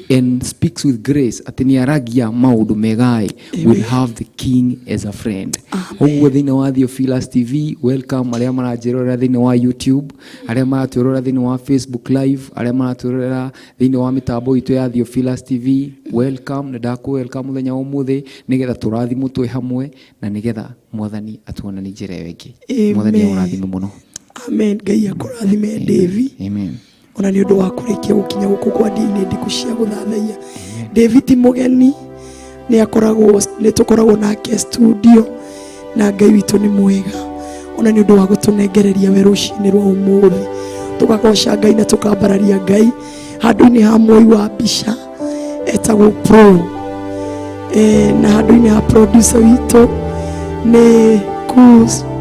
and speaks with grace, atĩ nĩ aragia maũndũ mega, will have the king as a friend. Ũguo thĩinĩ wa Theophilus TV, welcome arĩa maranjĩrorera thĩinĩ wa YouTube, arĩa maratwĩrorera thĩinĩ wa Facebook live, arĩa maratwĩrorera thĩinĩ wa mĩtambo itũ ya Theophilus TV, welcome. Nĩ ndakũ welcome mũthenya wa ũmũthĩ, nĩgetha tũrathimwo twĩ hamwe, na nĩgetha mwathani atuonanie njĩra ĩyo ĩngĩ. Mwathani akũrathime mũno. Amen. Ngai akũrathime Devi. Amen. Ona nĩ ũndũ wa kũrĩkia gũkinya gũkũ kwa ndĩa-inĩ ndiku cia gũthathaiya. David ti mũgeni, nĩ tũkoragwo nake studio, na Ngai witũ nĩ mwega. Ona nĩ ũndũ wa gũtũnengereria we rũcinĩ rwa ũmũthĩ, tũkagoca Ngai na tũkambararia Ngai handũ-inĩ ha mwoi wa mbica etagwo Pro, na handũ-inĩ ha producer witũ nĩ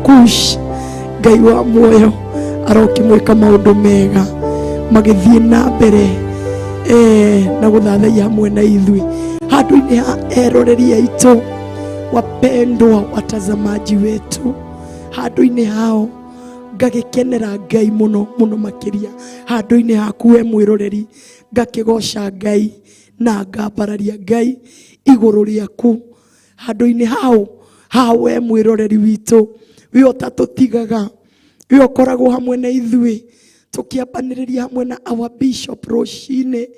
Kush. Ngai wa muoyo arokĩmwĩka maũndũ mega magĩthiĩ na mbere na gũthathaiya hamwe na ithuĩ. Handũ-inĩ ha eroreri aitũ, wapendwa watazamaji wetu, handũ-inĩ hao ngagĩkenera Ngai mũno mũno makĩria. Handũ-inĩ haku we mwĩroreri, ngakĩgoca Ngai na ngambararia Ngai igũrũ rĩaku. Handũ-inĩ hao ha we mwĩroreri witũ, we ũtatũtigaga, we ũkoragwo hamwe na ithuĩ, tũkĩambanĩrĩria hamwe na our bishop rũcinĩ,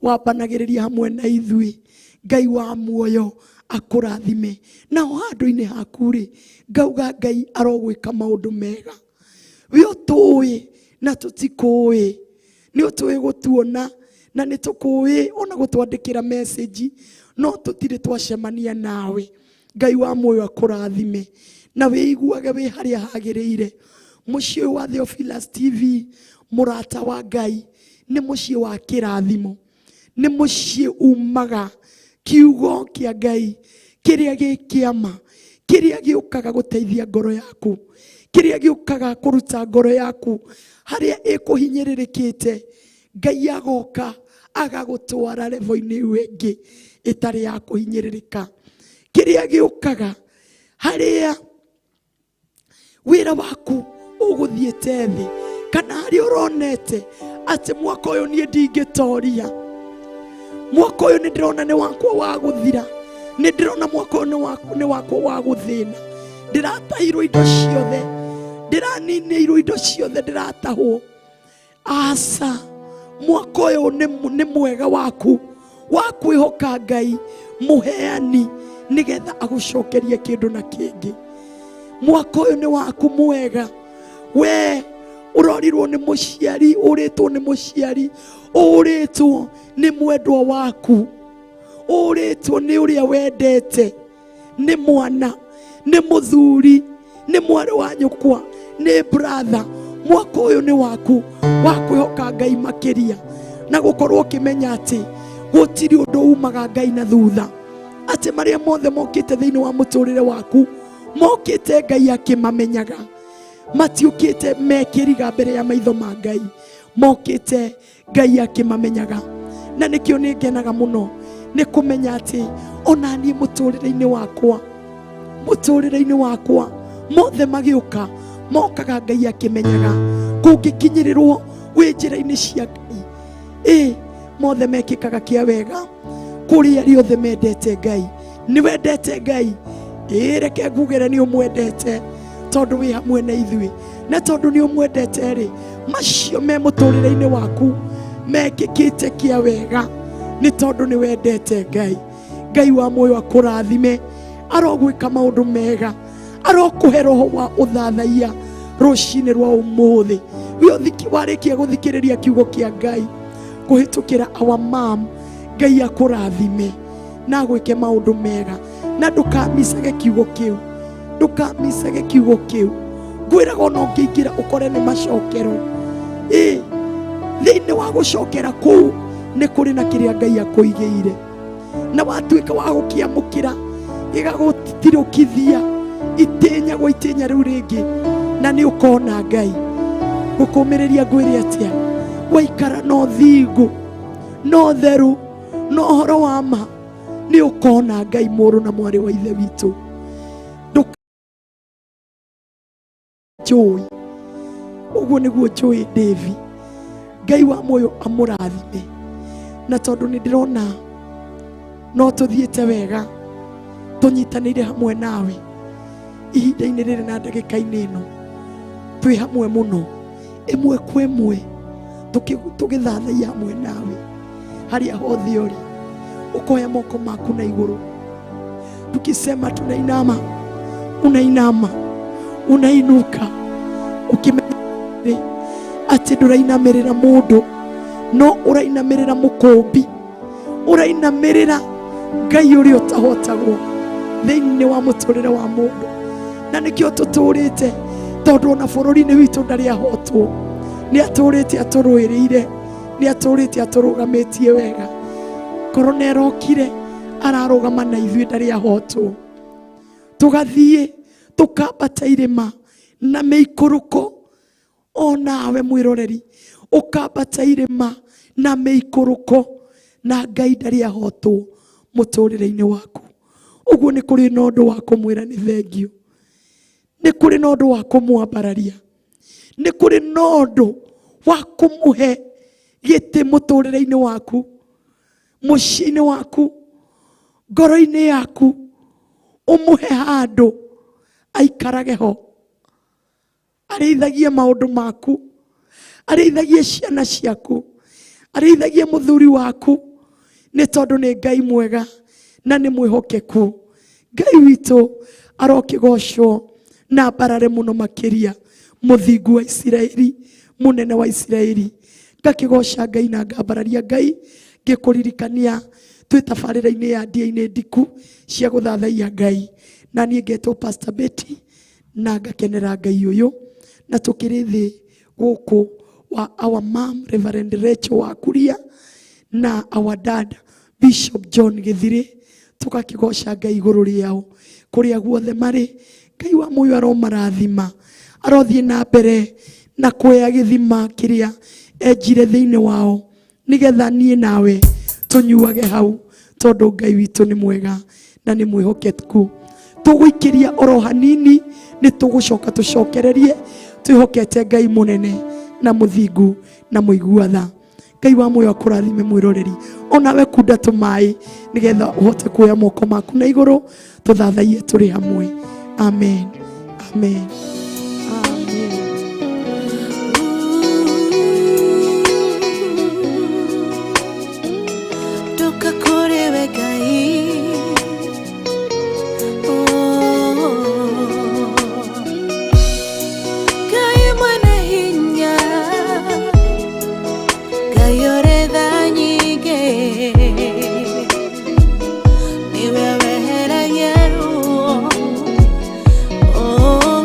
wambanagĩrĩria hamwe na ithuĩ. Ngai wa muoyo akũrathime. Nao handũ-inĩ haku rĩ, ngauga Ngai arogwĩka maũndũ mega. We ũtũĩ na tũtikũĩ, nĩ ũtũĩ gũtuona na nĩ tũkũĩ ona gũtwandĩkĩra message, no tũtirĩ twacemania nawe. Ngai wa muoyo akũrathime na wĩiguage wĩ harĩa hagĩrĩire. Mũciĩ ũyũ wa Theophilus TV, mũrata wa Ngai, nĩ mũciĩ wa kĩrathimo, nĩ mũciĩ umaga kiugo kĩa Ngai kĩrĩa gĩ kĩama, kĩrĩa gĩũkaga gũteithia ngoro yaku, kĩrĩa gĩũkaga kũruta ngoro yaku Harĩa ĩkũhinyĩrĩrĩkĩte, Ngai agoka agagũtwara level-inĩ ĩyo ĩngĩ ĩtarĩ ya kũhinyĩrĩrĩka. Kĩrĩa gĩũkaga harĩa wĩra waku ũgũthiĩte thĩ, kana harĩa ũronete atĩ mwaka ũyũ niĩ ndingĩtoria, mwaka ũyũ nĩ ndĩrona nĩ wakwa wa gũthira, nĩ ndĩrona mwaka ũyũ nĩ wakwa wa gũthĩna, ndĩratahirwo indo ciothe, ndĩraninĩirwo indo ciothe, ndĩratahwo. Aca, mwaka ũyũ nĩ mwega waku wa kwĩhoka Ngai mũheani nĩgetha agũcokerie kĩndũ na kĩngĩ. Mwaka ũyũ nĩ waku mwega. We ũrorirwo nĩ mũciari, ũrĩtwo nĩ mũciari, ũrĩtwo nĩ mwendwa waku, ũrĩtwo nĩ ũrĩa wendete, nĩ mwana, nĩ mũthuri, nĩ mwarĩ wa nyũkwa, nĩ brother. Mwaka ũyũ nĩ waku wa kwĩhoka Ngai makĩria na gũkorwo ũkĩmenya atĩ gũtirĩ ũndũ umaga Ngai na thutha, atĩ marĩa mothe mokĩte thĩinĩ wa mũtũrĩre waku mokĩte Ngai akĩmamenyaga, matiũkĩte mekĩriga mbere ya maitho ma Ngai, mokĩte Ngai akĩmamenyaga. Na nĩkĩo nĩ ngenaga mũno nĩ kũmenya atĩ ona niĩ mũtũrĩre-inĩ wakwa, mũtũrĩre-inĩ wakwa mothe magĩũka mokaga Ngai akĩmenyaga. Kũngĩkinyĩrĩrwo wĩ njĩra-inĩ cia Ngai, ĩ mothe mekĩkaga kĩa wega kũrĩ arĩa othe mendete Ngai. Nĩ wendete Ngai? Ĩ reke ngugĩre nĩ ũmwendete tondũ wĩ hamwe na ithuĩ, na tondũ nĩ ũmwendete rĩ, macio me mũtũrĩre-inĩ waku mekĩkĩte kĩa wega nĩ tondũ nĩ wendete Ngai. Ngai wa muoyo akũrathime, arogwĩka maũndũ mega, arokũhe roho wa ũthathaiya rũcinĩ rwa ũmũthĩ. Warĩkia gũthikĩrĩria kiugo kĩa Ngai kũhĩtũkĩra our mom, Ngai akũrathime na agwĩke maũndũ mega, na ndũkamicage kiugo kĩu, ndũkamicage kiugo kĩu. Ngwĩraga ona ũngĩingĩra ũkore nĩ macokero, ĩ thĩinĩ wa gũcokera kũu nĩ kũrĩ na kĩrĩa Ngai akũigĩire, na watuĩka wa gũkĩamũkĩra gĩgagũtirũkithia itĩnya gwa itĩnya rĩu rĩngĩ, na nĩ ũkona Ngai. Gũkũmĩrĩria ngwĩre atĩa, waikara na ũthingu na ũtheru na ũhoro wa ma, nĩ ũkona Ngai mũrũ na mwarĩ wa ithe witũ. Njũĩ ũguo nĩguo njũĩ Davi. Ngai wa muoyo amũrathime, na tondũ nĩ ndĩrona no tũthiĩte wega tũnyitanĩire hamwe nawe ihinda-inĩ rĩrĩ na ndagĩka-inĩ ĩno, twĩ hamwe mũno ĩmwe kwa ĩmwe tũgĩthathaiya hamwe nawe harĩa hothe ũrĩ. Ũkoya moko maku na igũrũ, tukisema tunainama, unainama, unainuka, ukimenya atĩ ndũrainamĩrĩra mũndũ, no ũrainamĩrĩra mũkũmbi, ũrainamĩrĩra Ngai ũrĩa ũtahotagwo thĩinĩ wa mũtũrĩre wa mũndũ. Na nĩkĩo tũtũrĩte, tondũ ona bũrũri-inĩ witũ ndarĩ ahotwo, nĩ atũrĩte atũrũĩrĩire, nĩ atũrĩte atũrũgamĩtie wega. Korona ĩrokire ararũgama na ithuĩ, ndarĩ ahotwo. Tũgathiĩ tũkambata irĩma na mĩikũrũko, onawe mwĩroreri ũkambata irĩma na mĩikũrũko, na Ngai ndarĩ ahotwo mũtũrĩre-inĩ waku. Ũguo nĩ kũrĩ na ũndũ wa kũmwĩra nĩ thengio, nĩ kũrĩ na ũndũ wa kũmwambararia, nĩ kũrĩ na ũndũ wa kũmũhe gĩtĩ mũtũrĩre-inĩ waku, mũciĩ-inĩ waku, ngoro-inĩ yaku, ũmũhe handũ aikarage ho, arĩithagie maũndũ maku, arĩithagie ciana ciaku, arĩithagie mũthuri waku, nĩ tondũ nĩ Ngai mwega na nĩ mwĩhokeku. Ngai witũ arokĩgocwo na mbarare mũno makĩria, mũthingu wa Isiraeli, mũnene wa Isiraeli. Ngakĩgoca Ngai na ngambararia Ngai, ngĩkũririkania twĩ tabarĩra-inĩ ya ndia-inĩ ndiku cia gũthathaiya Ngai. Na niĩ ngetwo Pastor Betty na ngakenera Ngai ũyũ, na tũkĩrĩ thĩ gũkũ wa our mom Reverend Rachel wa Kuria na our dad Bishop John Gĩthirĩ, tũgakĩgoca Ngai igũrũ rĩao kũrĩa guothe marĩ. Ngai wa muoyo aromarathima, arothiĩ na mbere Na kuoya gĩthima kĩrĩa enjire thĩinĩ wao nĩgetha niĩ nawe tũnyuage hau, tondũ Ngai witũ nĩ mwega na nĩ mwĩhokeku. Tũgũikĩria oro hanini, nĩ tũgũcoka tũcokererie twĩhokete Ngai mũnene na mũthingu na mũigua tha. Ngai wa muoyo akũrathime mwĩroreri, onawe kunda tũmaĩ nĩgetha ũhote kuoya moko maku na igũrũ tũthathaiye tũrĩ hamwe. Amen, amen, amen. Ndoka kũrĩ we Ngai. Oh. Ngai mwene hinya, Ngai ũrĩ tha nyingĩ, nĩwe weheragia ruo. Oh.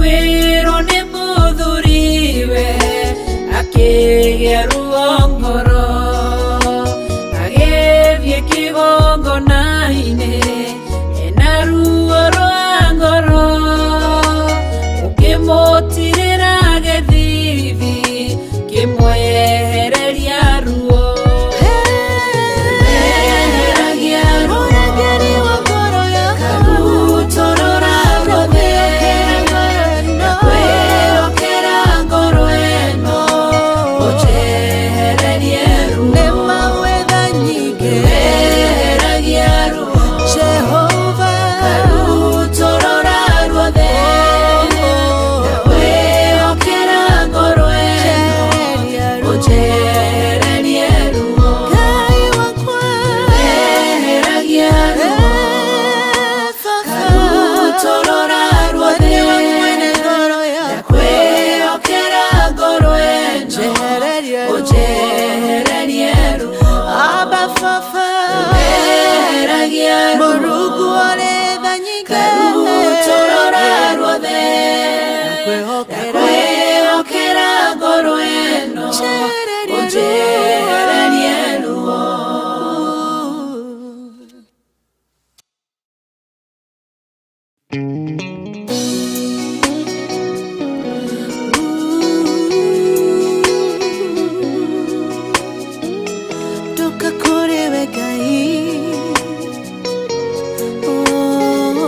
Agĩkuĩrwo nĩ mũthuriwe akĩgĩa ruo ngoro agĩthiĩ kĩgongona-inĩ ena ruo rwa ngoro ũkĩmũtirĩra gĩthithi kĩmwehereria ruo Eheragia ruo Ũrangĩri wa ngoro yakwa karutorora ruothe ndakwĩhokera ngoro ĩno ũnjehererie ruo Nĩ mawetha nyingĩ Eheragia ruo Jehova karutorora ruothe ndakwĩhokera ngoro ĩno Njehereria ruo ũnjehererie ruo Ngai wakwa Eheragia ruo karutorora ruothe Nĩwe mwene ngoro yakwa ndakwĩhokera ngoro ĩno Njehereria ruo ũnjehererie ruo Abba Baba Eheragia ruo Mũrungu ũrĩ tha nyingĩ karutorora ruothe Ndakwĩhokera ndakwĩhokera ngoro ĩno Njehereria ũnjehererie ruo Toka kũrĩ we Ngai Oh.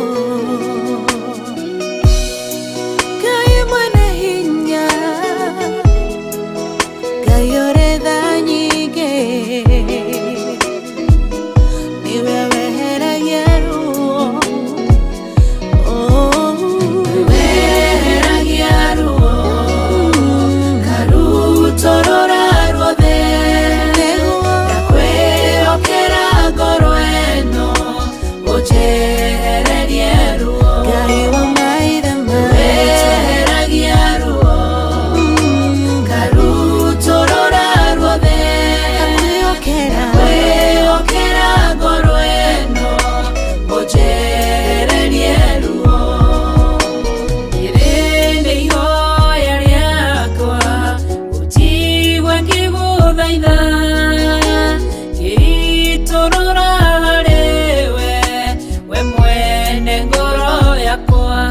Ngai mwene hinya Ngai ũrĩ tha nyingĩ nĩwe weheragia ruo Oh. Weheragia ruo karutorora ruothe Nĩguo ndakwĩhokera ngoro ĩno ũnjehererie ruo Ngai wa maithe maitũ Weheragia ruo karutorora ruothe Ndakwĩhokera ndakwĩhokera ngoro ĩno ũnjehererie ruo Ĩrĩ nĩ ihoya rĩakwa ũnjigue ngĩgũthaitha ngĩitũrũra harĩwe we mwene ngoro yakwa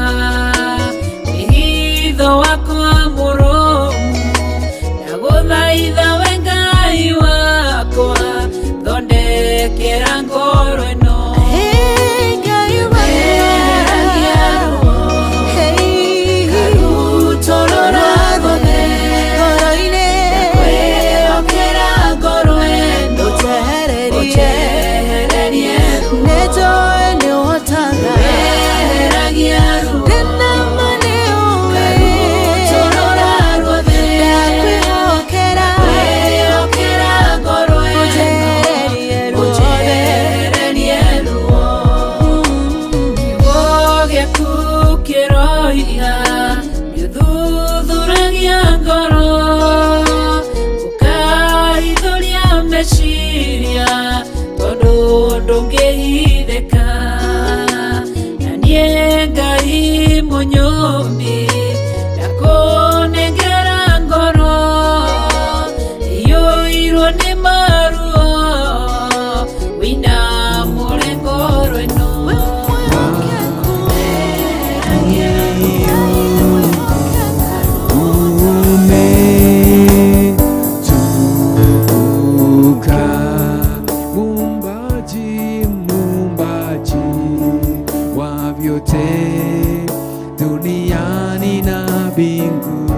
wĩhitho wakwa mũrũmu ndagũthaitha we Ngai wakwa thondekera ngoro ĩno Hey, Ngai wakwa. Weheragia ruo Hey, karutorora ruothe ngoro-inĩ ndakwĩhokera ngoro ĩno ũnjehererie ũnjehererie ruo nĩnjũĩ nĩũhotaga Weheragia ruo ndĩna ma nĩũĩ karutorora ruothe ndakwĩhokera ndakwĩhokera ngoro ĩno ũnjehererie ruothe ũnjehererie ruo Kiugo gĩaku kĩroiga nĩũthuthuragia ngoro ũkaithũria meciria tondũ ndũngĩhithĩka na niĩ Ngai mũnyũmbi ndakũnengera ngoro iyũirwo nĩ maruo wĩinamũre ngoro ĩno Umetukuka, Muumbaji, Muumbaji wa vyote duniani na mbinguni.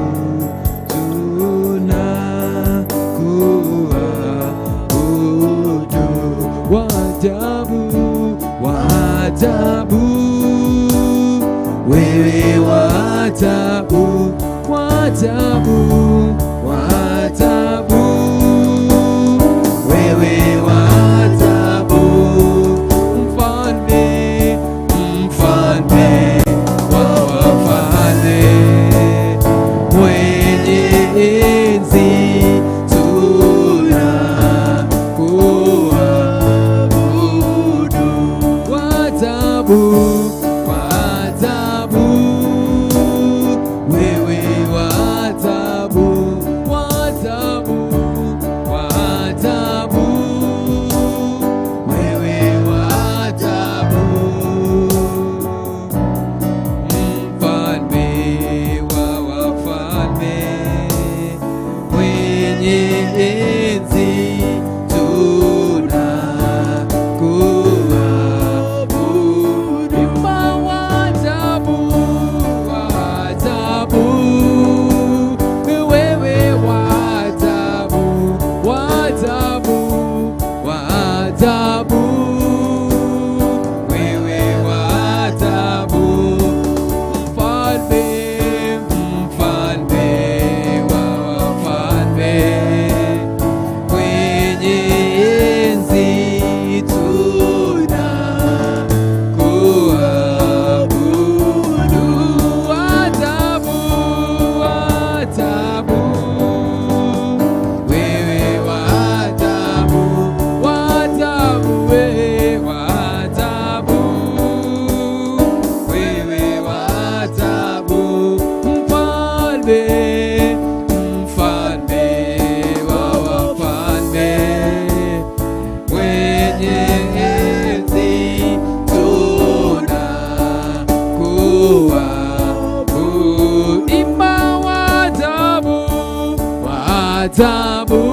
ajabu,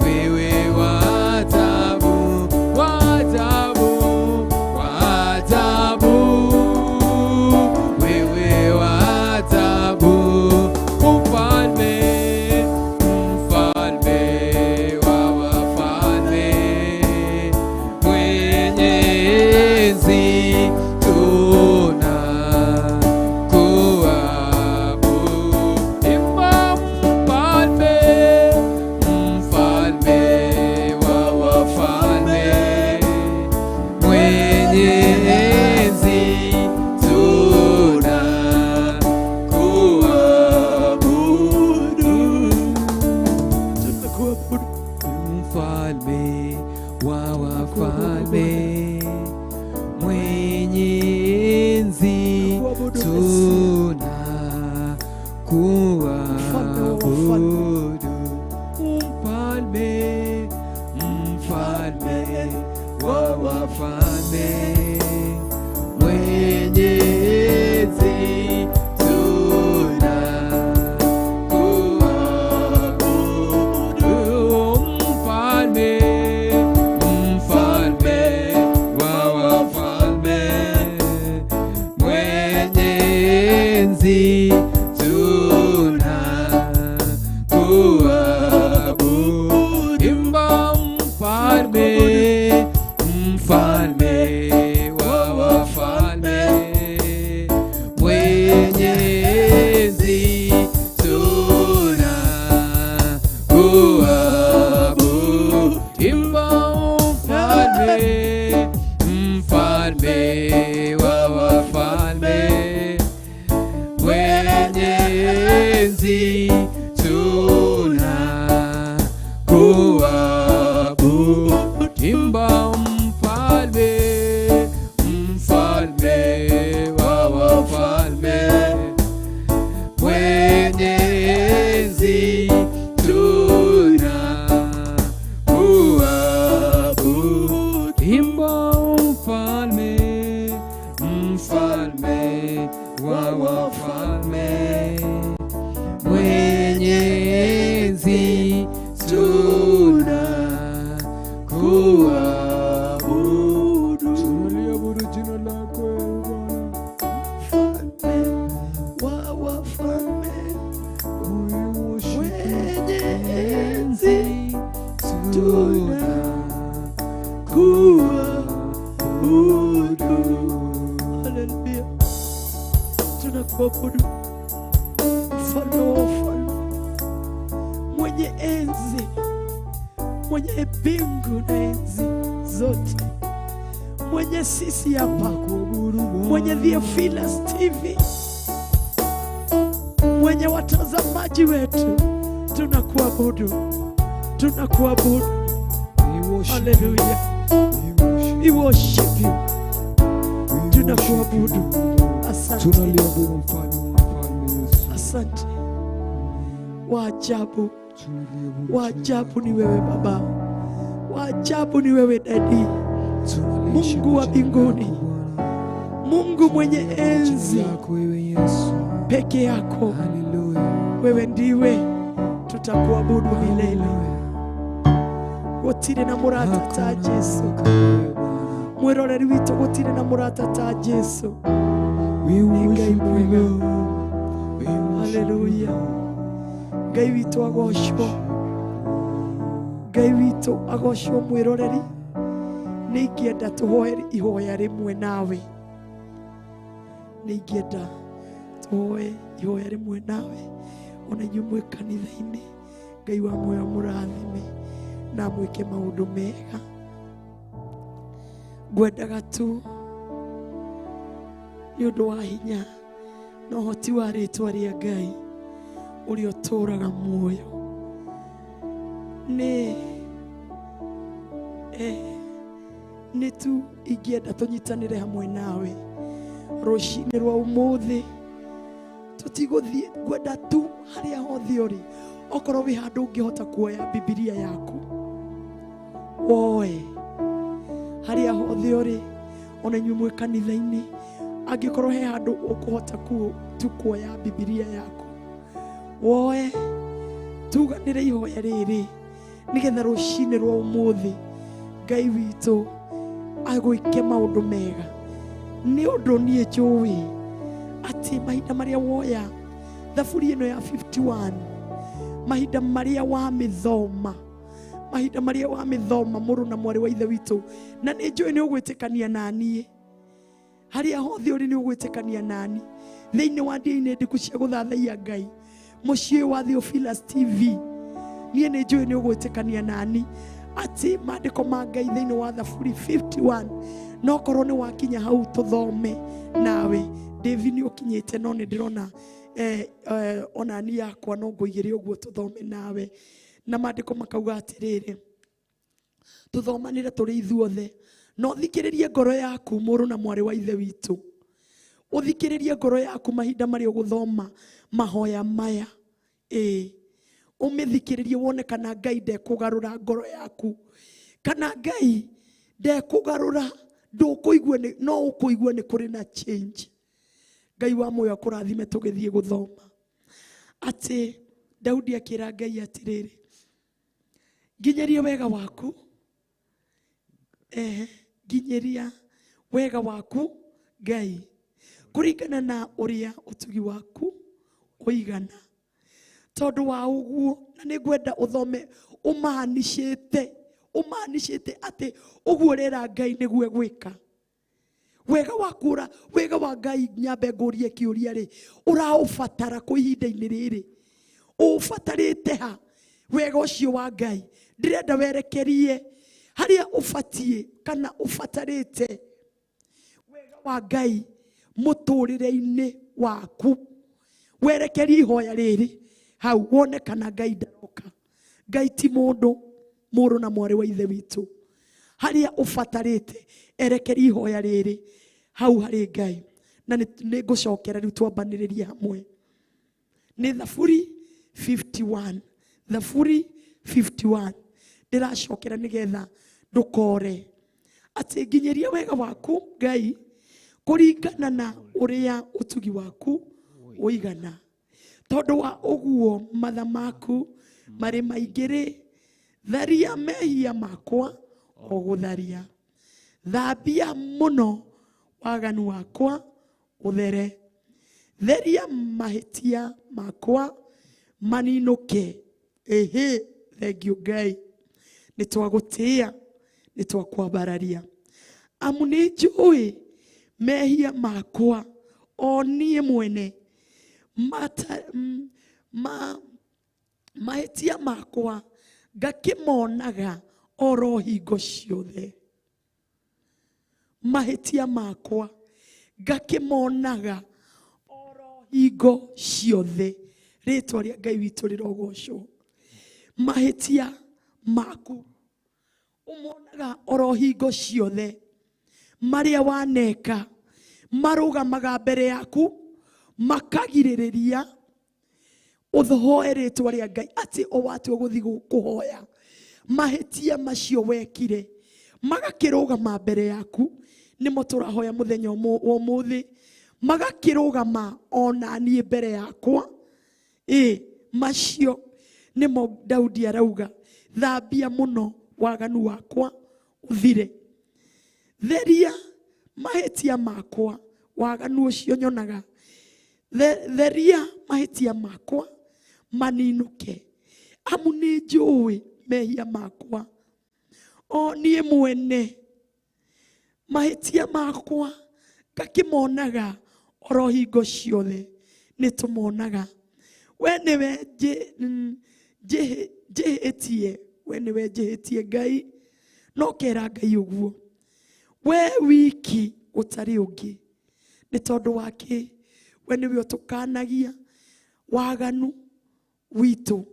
wewe wa ajabu, wa ajabu, wa ajabu, wewe wa ajabu, mfalme, mfalme wa wafalme, mwenye enzi tunakuabudu. Imba mfalme, mfalme wa wafalme, mwenye enzi tunakuabudu. Tunakuabudu. Mfalme wa wafalme, mwenye enzi Tunakuabudu, tunakuabudu. Mfalme, mfalme wa wafalme, mwenye enzi tunakuabudu. Mfalme, mfalme wa wafalme, mwenye enzi tunakuabudu. Imba mfalme, mfalme wa wafalme, mwenye enzi tunakuabudu. Imba mfalme, mfalme wa wafalme, mwenye enzi tunakuabudu. Imba mfalme, mfalme wa wafalme, mwenye enzi tunakuabudu. Imba mfalme, mfalme wa wafalme, mwenye enzi tunakuabudu. Tunaliabudu jina lako ewe Bwana. Mfalme wa wafalme, mwenye enzi, tunakuabudu. Haleluya, tunakuabudu mfalme wa wafalme, mwenye enzi, mwenye mbingu na enzi zote, mwenye sisi hapa, mwenye Theophilus TV, mwenye watazamaji wetu, tunakuabudu, tunakuabudu. Haleluya, we worship you, tunakuabudu. Asante, Tunaliabudu mfalme wa wafalme Yesu. asante. Waajabu, Tunaliabudu waajabu ni wewe Baba, waajabu ni wewe Daddy, Mungu wa mbinguni, Mungu mwenye enzi, lako wewe Yesu. peke yako Haleluya. wewe ndiwe tutakuabudu milele. Gutire na murata ta Jesu, mwiroreri witũ gutire na murata ta Jesu. We worship you, mwega. Lord. We worship you, Haleluya. Lord. Ngai witũ agocwo, Ngai witũ agocwo. Mwiroreri, nĩ ingĩenda tũhoe ihoya rĩmwe nawe, nĩ ingĩenda tũhoe ihoya rĩmwe nawe, ona inyuĩ mwĩ kanitha-inĩ. Ngai wa muoyo mũrathime na mwĩke maũndũ mega. Ngwendaga tu nĩ ũndũ wa hinya na ũhoti wa rĩtwa rĩa Ngai ũrĩa ũtũũraga muoyo, nĩ nĩ tu ingĩenda tũnyitanĩre hamwe nawe rũcinĩ rwa ũmũthĩ. Tũtigũthiĩ, ngwenda tu harĩa hothe ũrĩ, okorwo wĩ handũ ũngĩhota kuoya Bibilia yaku woe, harĩa hothe ũrĩ, ona inyuĩ mwĩ kanitha-inĩ, angĩkorwo he handũ ũkũhota tu kuoya Bibilia yaku woe, Tuganĩre ihoya rĩrĩ nĩgetha rũcinĩ rwa ũmũthĩ Ngai witũ agwĩke maũndũ mega. Nĩ ũndũ niĩ njũĩ atĩ mahinda marĩa woya thaburi ĩno ya 51, mahinda marĩa wamĩthoma, mahinda marĩa wamĩthoma mũrũ na mwarĩ wa ithe witũ, na nĩ njũĩ nĩ ũgwĩtĩkania naniĩ harĩa hothe ũrĩ nĩ ũgwĩtĩkania nani thĩinĩ wa ndĩa-inĩ ndiku cia gũthathaiya Ngai mũciĩ wa Theophilus TV. Niĩ nĩ njũĩ nĩ ũgwĩtĩkania nani atĩ maandĩko ma Ngai thĩinĩ wa thaburi 51 no korwo nĩ wakinya hau tũthome nawe. David nĩ ũkinyĩte no nĩ ndĩrona onani yakwa no ngũigĩre ũguo tũthome nawe, na maandĩko makauga atĩrĩrĩ, tũthomanĩre tũrĩ ithuothe, no thikĩrĩrie ngoro yaku mũrũ na mwarĩ wa ithe witũ, ũthikĩrĩrie ngoro yaku mahinda marĩa ũgũthoma mahoya maya. Ĩĩ, ũmĩthikĩrĩrie wone kana Ngai ndekũgarũra ngoro yaku, kana Ngai ndekũgarũra, ndũkũigua nĩ, no ũkũigua nĩ kũrĩ na change. Ngai wa muoyo akũrathime tũgĩthiĩ gũthoma. Atĩ Daudi akĩra Ngai atĩrĩrĩ, nginyĩria wega waku, nginyĩria wega waku Ngai kũringana na ũrĩa ũtugi waku ũigana. Tondũ wa ũguo, na nĩ ngwenda ũthome ũmaanishĩte, ũmaanishĩte atĩ ũguo ũrera Ngai nĩguo egwĩka. Wega waku ũra, wega wa Ngai nyambe ngũrie kĩũria rĩ, ũraũbatara kũ ihinda-inĩ rĩrĩ? Ũũbatarĩte ha wega ũcio wa Ngai? Ndĩrenda werekerie harĩa ũbatiĩ kana ũbatarĩte wega wa Ngai mũtũrĩre-inĩ waku. Werekerie ihoya rĩrĩ hau wone kana Ngai ndaroka. Ngai ti mũndũ, mũrũ na mwarĩ wa ithe witũ. Harĩa ũbatarĩte erekerie ihoya rĩrĩ hau harĩ Ngai. Na nĩ ngũcokera rĩu twambanĩrĩrie hamwe. Nĩ thaburi 51, thaburi 51 ndĩracokera nĩgetha ndũkore. Atĩ nginyĩria wega waku Ngai kũringana na ũrĩa ũtugi waku ũigana. Tondũ wa ũguo matha maku marĩ maingĩ rĩ, tharia mehia makwa o gũtharia, thambia mũno waganu wakwa ũthere, theria mahĩtia makwa maninũke. Ĩhĩ, thengiũ Ngai, nĩ twagũtĩĩa, nĩ twakwambararia, amu nĩ njũĩ mehia makwa o niĩ mwene, mahĩtia makwa ngakĩmonaga oro hingo ciothe. Mahĩtia makwa ngakĩmonaga oro hingo ciothe. Rĩtwa rĩa Ngai witũ rĩrogocwo. Mahĩtia maku ũmonaga oro hingo ciothe, marĩa waneka marũgamaga mbere yaku makagirĩrĩria ũthoe rĩtwa rĩa Ngai atĩ o watua gũthiĩ kũhoya mahĩtia macio wekire magakĩrũgama mbere yaku. Nĩmo tũrahoya mũthenya wa ũmũthĩ, magakĩrũgama ona niĩ mbere yakwa. Ĩ, macio nĩmo Daudi arauga, thambia mũno waganu wakwa ũthire, theria mahĩtia makwa, waganu ũcio nyonaga, theria mahĩtia makwa maninũke, amu nĩ njũĩ mehia makwa o niĩ mwene, mahĩtia makwa ngakĩmonaga oro hingo ciothe. Nĩ tũmonaga. We nĩwe njĩhĩtie, we nĩwe njĩhĩtie Ngai, no kera Ngai ũguo, we wiki ũtarĩ ũngĩ. Nĩ tondũ wa kĩ? We nĩwe ũtũkanagia waganu witũ,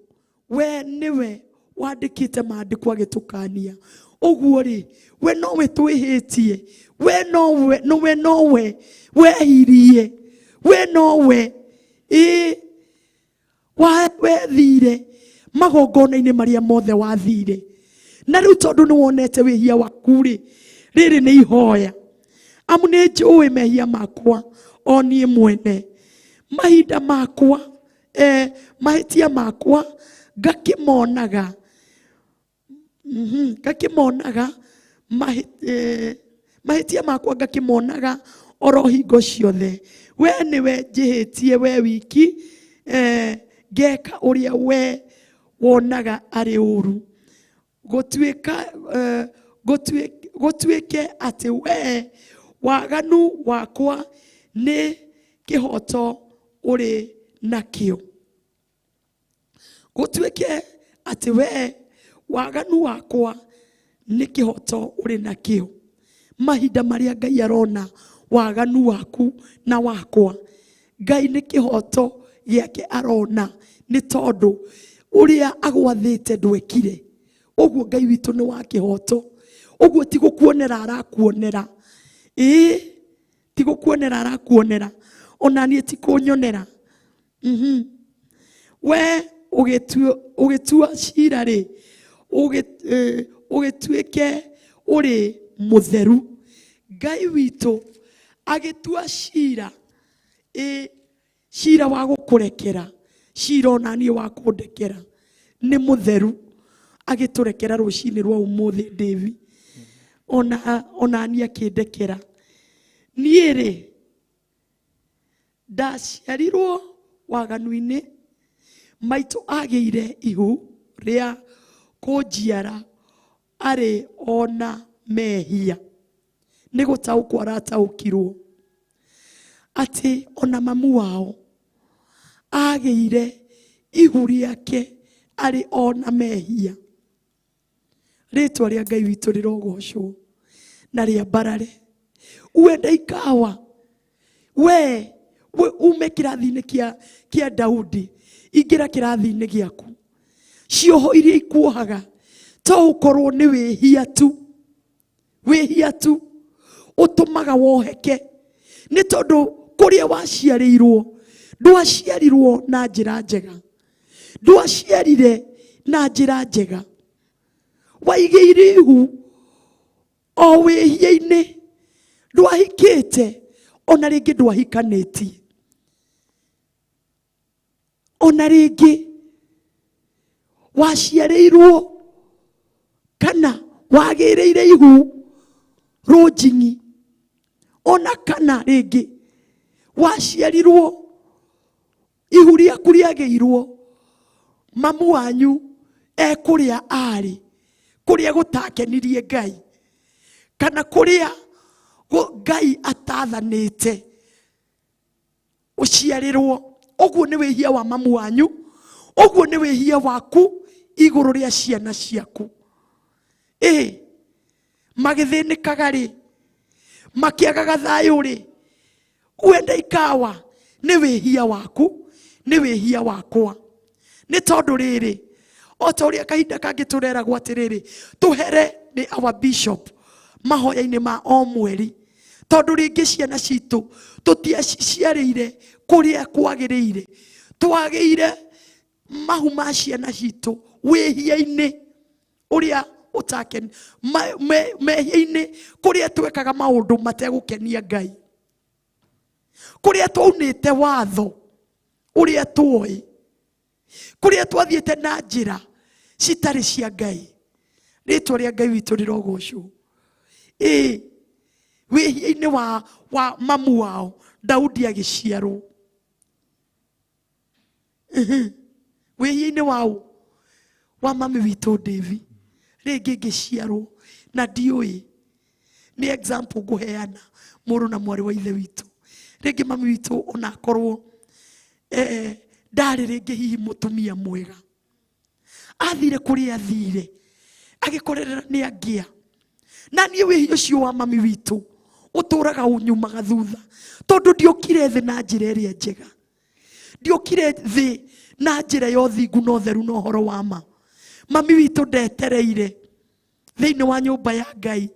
we nĩwe wandĩkĩte maandĩko agĩtũkania. Ũguo rĩ, we nowe twĩhĩtie, we nowe, we nowe wehirie, we nowe ĩ wethire magongona-inĩ marĩa mothe wathire. Na rĩu tondũ nĩ wonete wĩhia waku rĩ, rĩrĩ nĩ ihoya, amu nĩ njũĩ mehia makwa o niĩ mwene, mahinda makwa, mahĩtia makwa Ngakĩmonaga, ngakĩmonaga mahĩtia makwa, ngakĩmonaga oro hingo ciothe. We nĩwe njĩhĩtie we wiki, ngeka ũrĩa we wonaga arĩ ũru, gũtuĩka gũtuĩke atĩ we waganu wakwa nĩ kĩhoto ũrĩ nakĩo. Gũtuĩke atĩ we waganu wakwa nĩ kĩhoto ũrĩ nakĩo. Mahinda marĩa Ngai arona waganu waku na wakwa, Ngai nĩ kĩhoto gĩake arona, nĩ tondũ ũrĩa agwathĩte ndwekire. Ũguo Ngai witũ nĩ wa kĩhoto. Ũguo ti gũkuonera arakuonera. Ĩĩ, ti gũkuonera arakuonera. Ona niĩ ti kũnyonera. We ũgĩtua cira rĩ, ũgĩtuĩke ũrĩ mũtheru. Ngai witũ agĩtua cira, cira wa gũkũrekera, cira ona niĩ wa kũndekera, nĩ mũtheru. Agĩtũrekera rũcinĩ rwa ũmũthĩ, David. Ona niĩ akĩndekera. Niĩ rĩ, ndaciarirwo waganu-inĩ, maitũ agĩire ihu rĩa kũnjiara arĩ ona mehia. Nĩ gũtaũkwo arataũkirwo atĩ ona mamu wao agĩire ihu rĩake arĩ ona mehia. Rĩtwa rĩa Ngai witũ rĩrogocwo na rĩambarare. Uende ikawa we ume kĩrathi-inĩ kĩa Daudi, ingĩra kĩrathi-inĩ gĩaku. Cioho iria ikuohaga to ũkorwo nĩ wĩhia tu, wĩhia tu ũtũmaga woheke, nĩ tondũ kũrĩa waciarĩirwo ndwaciarirwo na njĩra njega, ndwaciarire na njĩra njega, waigĩire ihu o wĩhia-inĩ, ndwahikĩte ona rĩngĩ ndwahikanĩtie, ona rĩngĩ waciarĩirwo kana wagĩrĩire ihu rũnjing'i, ona kana rĩngĩ waciarirwo ihu rĩaku rĩagĩirwo mamu wanyu ekũrĩa arĩ, kũrĩa gũtakenirie Ngai, kana kũrĩa Ngai atathanĩte ũciarĩrwo. Ũguo nĩ wĩhia wa mamu wanyu, ũguo nĩ wĩhia waku igũrũ rĩa ciana ciaku. Ĩ magĩthĩnĩkaga rĩ, makĩagaga thayũ rĩ, uende ikawa nĩ wĩhia waku, nĩ wĩhia wakwa. Nĩ tondũ rĩrĩ, o ta ũrĩa kahinda kangĩ tũreragwo atĩrĩrĩ, tũhere nĩ our bishop mahoya-inĩ ma o mweri, tondũ rĩngĩ ciana citũ tũtiaciarĩire kũrĩa kwagĩrĩire, twagĩire mahu ma ciana citũ wĩhia-inĩ ũrĩa ũtakeni, mehia-inĩ kũrĩa twekaga maũndũ mategũkenia Ngai, kũrĩa twaunĩte watho ũrĩa twoĩ, kũrĩa twathiĩte na njĩra citarĩ cia Ngai. Rĩtwa rĩa Ngai witũ rĩrogocwo. Ĩ wĩhia-inĩ wa mamu wao Daudi agĩciarwo, wĩhia-inĩ wao wa mami witũ David rĩngĩ ngĩciarwo na ndiũĩ. Nĩ example ngũheana mũrũ na mwarĩ wa ithe witũ. Rĩngĩ mami witũ onakorwo ndarĩ rĩngĩ hihi mũtumia mwega, athire kũrĩa athire agĩkorerera nĩ angĩa. Na niĩ wĩhia ũcio wa mami witũ ũtũraga ũnyumaga thutha, tondũ ndiokire thĩ na njĩra ĩrĩa njega, ndiokire thĩ na njĩra ya ũthingu na ũtheru na ũhoro wa ma. Mami witũ ndetereire thĩinĩ wa nyũmba ya Ngai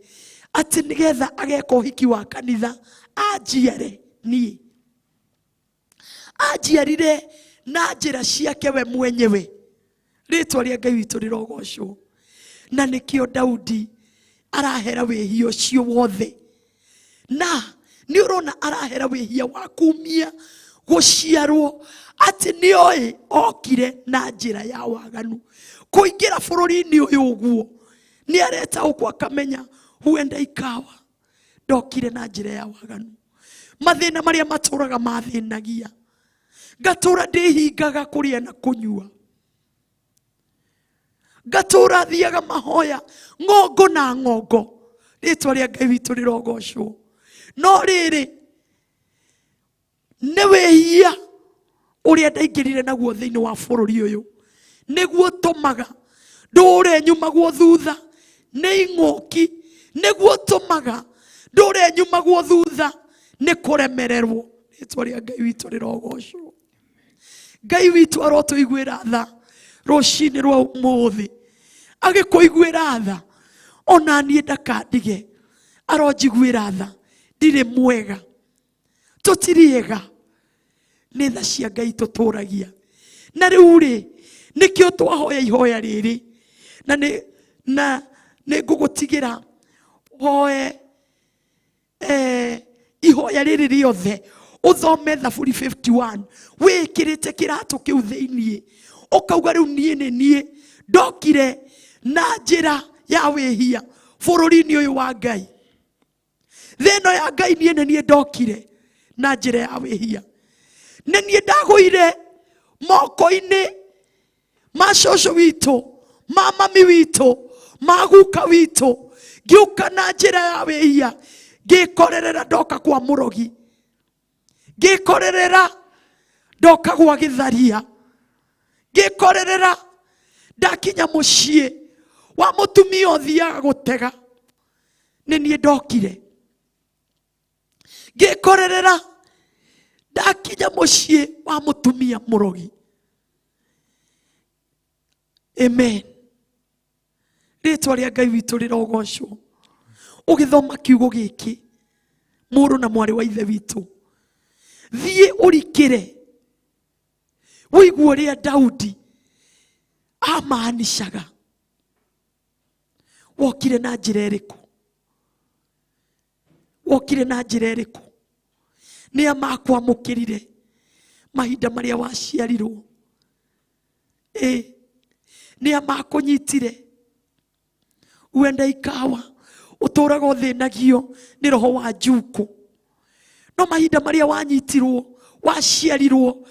atĩ nĩgetha ageka ũhiki wa kanitha anjiare niĩ. Anjiarire na njĩra ciake we mwenyewe. Rĩtwa rĩa Ngai witũ rĩrogocwo. Na nĩkĩo Daudi arahera wĩhia ũcio wothe. Na nĩ ũrona arahera wĩhia wa kumia gũciarwo, Atĩ nĩoĩ okire na njĩra ya waganu kũingĩra bũrũri-inĩ ũyũ ũguo nĩ aretaũkwo akamenya huenda ikawa ndokire na njĩra ya waganu. Mathĩna marĩa matũraga mathĩnagia, ngatũra ndĩhingaga kũrĩa na kũnyua, ngatũra thiaga mahoya ng'ongo na ng'ongo, rĩtwa rĩa Ngai witũ rĩrogocwo. No rĩrĩ nĩ wĩhia ũrĩa ndaingĩrire naguo thĩinĩ wa bũrũri ũyũ nĩguo tũmaga ndũre nyumagwo thutha nĩ ing'ũki, nĩguo tũmaga ndũre nyumagwo thutha nĩ kũremererwo. Rĩtwa rĩa Ngai witũ rĩrogocwo. Ngai witũ arotũiguĩra tha rũcinĩ rwa ũmũthĩ, agĩkũiguĩra tha ona niĩ ndakandige, aronjiguĩra tha. Ndirĩ mwega, tũtiriega, nĩ tha cia Ngai tũtũragia. Na rĩu rĩ nĩkĩo twahoya ihoya rĩrĩ, na nĩ na nĩ ngũgũtigĩra ũhoe ihoya rĩrĩ rĩothe, ũthome Thaburi 51 wĩkĩrĩte kĩratũ kĩu thĩiniĩ, ũkauga rĩu niĩ nĩ niĩ ndokire na njĩra ya wĩhia bũrũri-inĩ ũyũ wa Ngai, thĩ ĩno ya Ngai, niĩ nĩ niĩ ndokire na njĩra ya wĩhia, nĩ niĩ ndagũire moko-inĩ ma cũcũ witũ, ma mami witũ, ma guka witũ, ngĩũka na njĩra ya wĩhia, ngĩkorerera ndoka kwa mũrogi, ngĩkorerera ndoka gwa gĩtharia, ngĩkorerera ndakinya mũciĩ wa mũtumia ũthiaga gũtega, nĩ niĩ ndokire, ngĩkorerera ndakinya mũciĩ wa mũtumia mũrogi. Amen. Rĩtwa rĩa Ngai witũ rĩrogocwo. Ũgĩthoma kiugo gĩkĩ, mũrũ na mwarĩ wa ithe witũ, thiĩ ũrikĩre ũigue ũrĩa Daudi amaanishaga. Wokire na njĩra ĩrĩkũ? Wokire na njĩra ĩrĩkũ? Nĩ a makwamũkĩrire mahinda marĩa waciarirwo? Ĩ nĩ a makũnyitire? Uenda ikawa ũtũraga ũthĩnagio nĩ roho wa njukũ, no mahinda marĩa wanyitirwo, waciarirwo,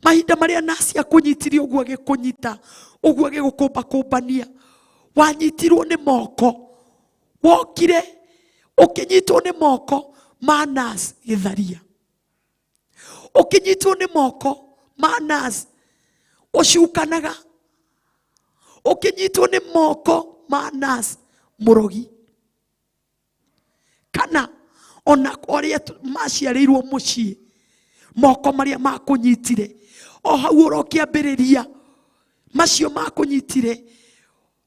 mahinda marĩa nasi akũnyitire ũguo agĩkũnyita ũguo agĩgũkũmbakũmbania, wanyitirwo nĩ moko, wokire ũkĩnyitwo nĩ moko ma nasi gĩtharia, ũkĩnyitwo nĩ moko ma nasi ũcukanaga, ũkĩnyitwo nĩ moko ma nasi mũrogi, kana ona ũrĩa maciarĩirwo mũciĩ, moko marĩa makũnyitire o hau ũrokĩambĩrĩria, macio makũnyitire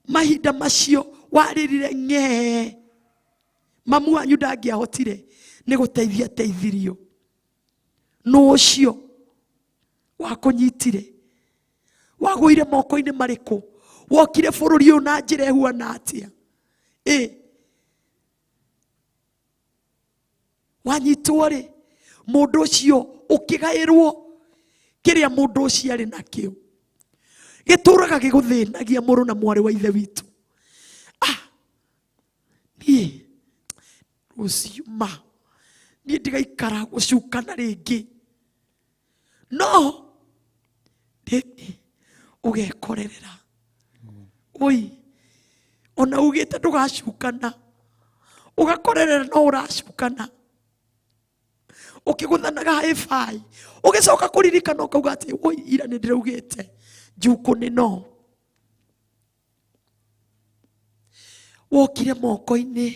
mahinda macio warĩrire ng'ee, mamu wanyu ndangĩahotire nĩ gũteithia teithirio, nũ ũcio wakũnyitire? Wagũire moko-inĩ marĩkũ? Wokire bũrũri ũyũ na njĩra ĩhuana atĩa? Ĩ wanyitwo rĩ, mũndũ ũcio ũkĩgaĩrwo kĩrĩa mũndũ ũcio arĩ nakĩo gĩtũraga gĩgũthĩnagia, mũrũ na mwarĩ wa ithe witũ. Ah, niĩ rũciũ ma niĩ ndigaikara gũcukana rĩngĩ, no rĩngĩ ũgekorerera oi ona ugĩte ndũgacukana, ũgakorerera no ũracukana, ũkĩgũthanaga hĩbaĩ, ũgĩcoka kũririkana ũkauga atĩ oi ira nĩ ndĩraugĩte njukũ nĩ no. Wokire moko-inĩ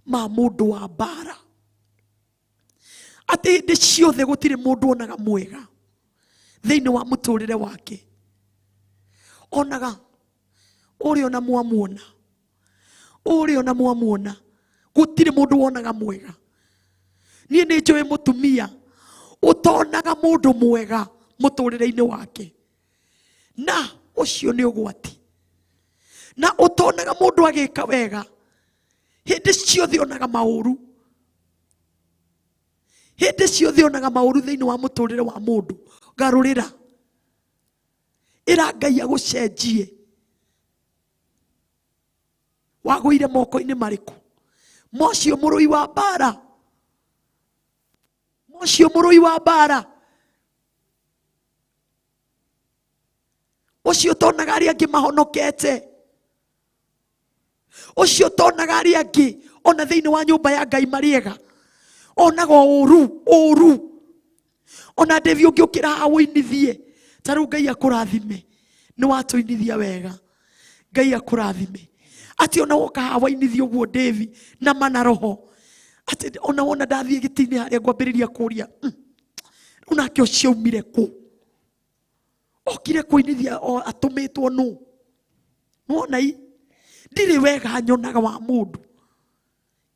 ma mũndũ wa mbara, atĩ hĩndĩ ciothe gũtirĩ mũndũ onaga mwega thĩinĩ wa mũtũrĩre wake, onaga ũrĩa ona mwamuona, ũrĩa ona mwamuona, gũtirĩ mũndũ wonaga mwega. Niĩ nĩ njũĩ mũtumia ũtonaga mũndũ mwega mũtũrĩre-inĩ wake, na ũcio nĩ ũgwati, na ũtonaga mũndũ agĩka wega, hĩndĩ ciothe onaga maũru, hĩndĩ ciothe onaga maũru thĩinĩ wa mũtũrĩre wa mũndũ. Garũrĩra. Ĩra Ngai agũcenjie. Wagũire moko-inĩ marĩkũ? Mocio mũrũi wa mbara, mocio mũrũi wa mbara ũcio tonaga arĩa angĩ mahonokete, ũcio tonaga arĩa angĩ ona thĩinĩ wa nyũmba ya Ngai marĩega, onaga ũru ũru. Ona David ũngĩũkĩra haha ũinithie ta rĩu, Ngai akũrathime, nĩ watũinithia wega, Ngai akũrathime. Atĩ ona woka haha wainithia ũguo David na mana roho, atĩ ona wona ndathiĩ gĩtĩ-inĩ harĩa ngwambĩrĩria kũria, rĩu nake ũcio aumire kũ? Okire kũinithia o atũmĩtwo nũ? Nĩwona i ndirĩ wega nyonaga wa mũndũ.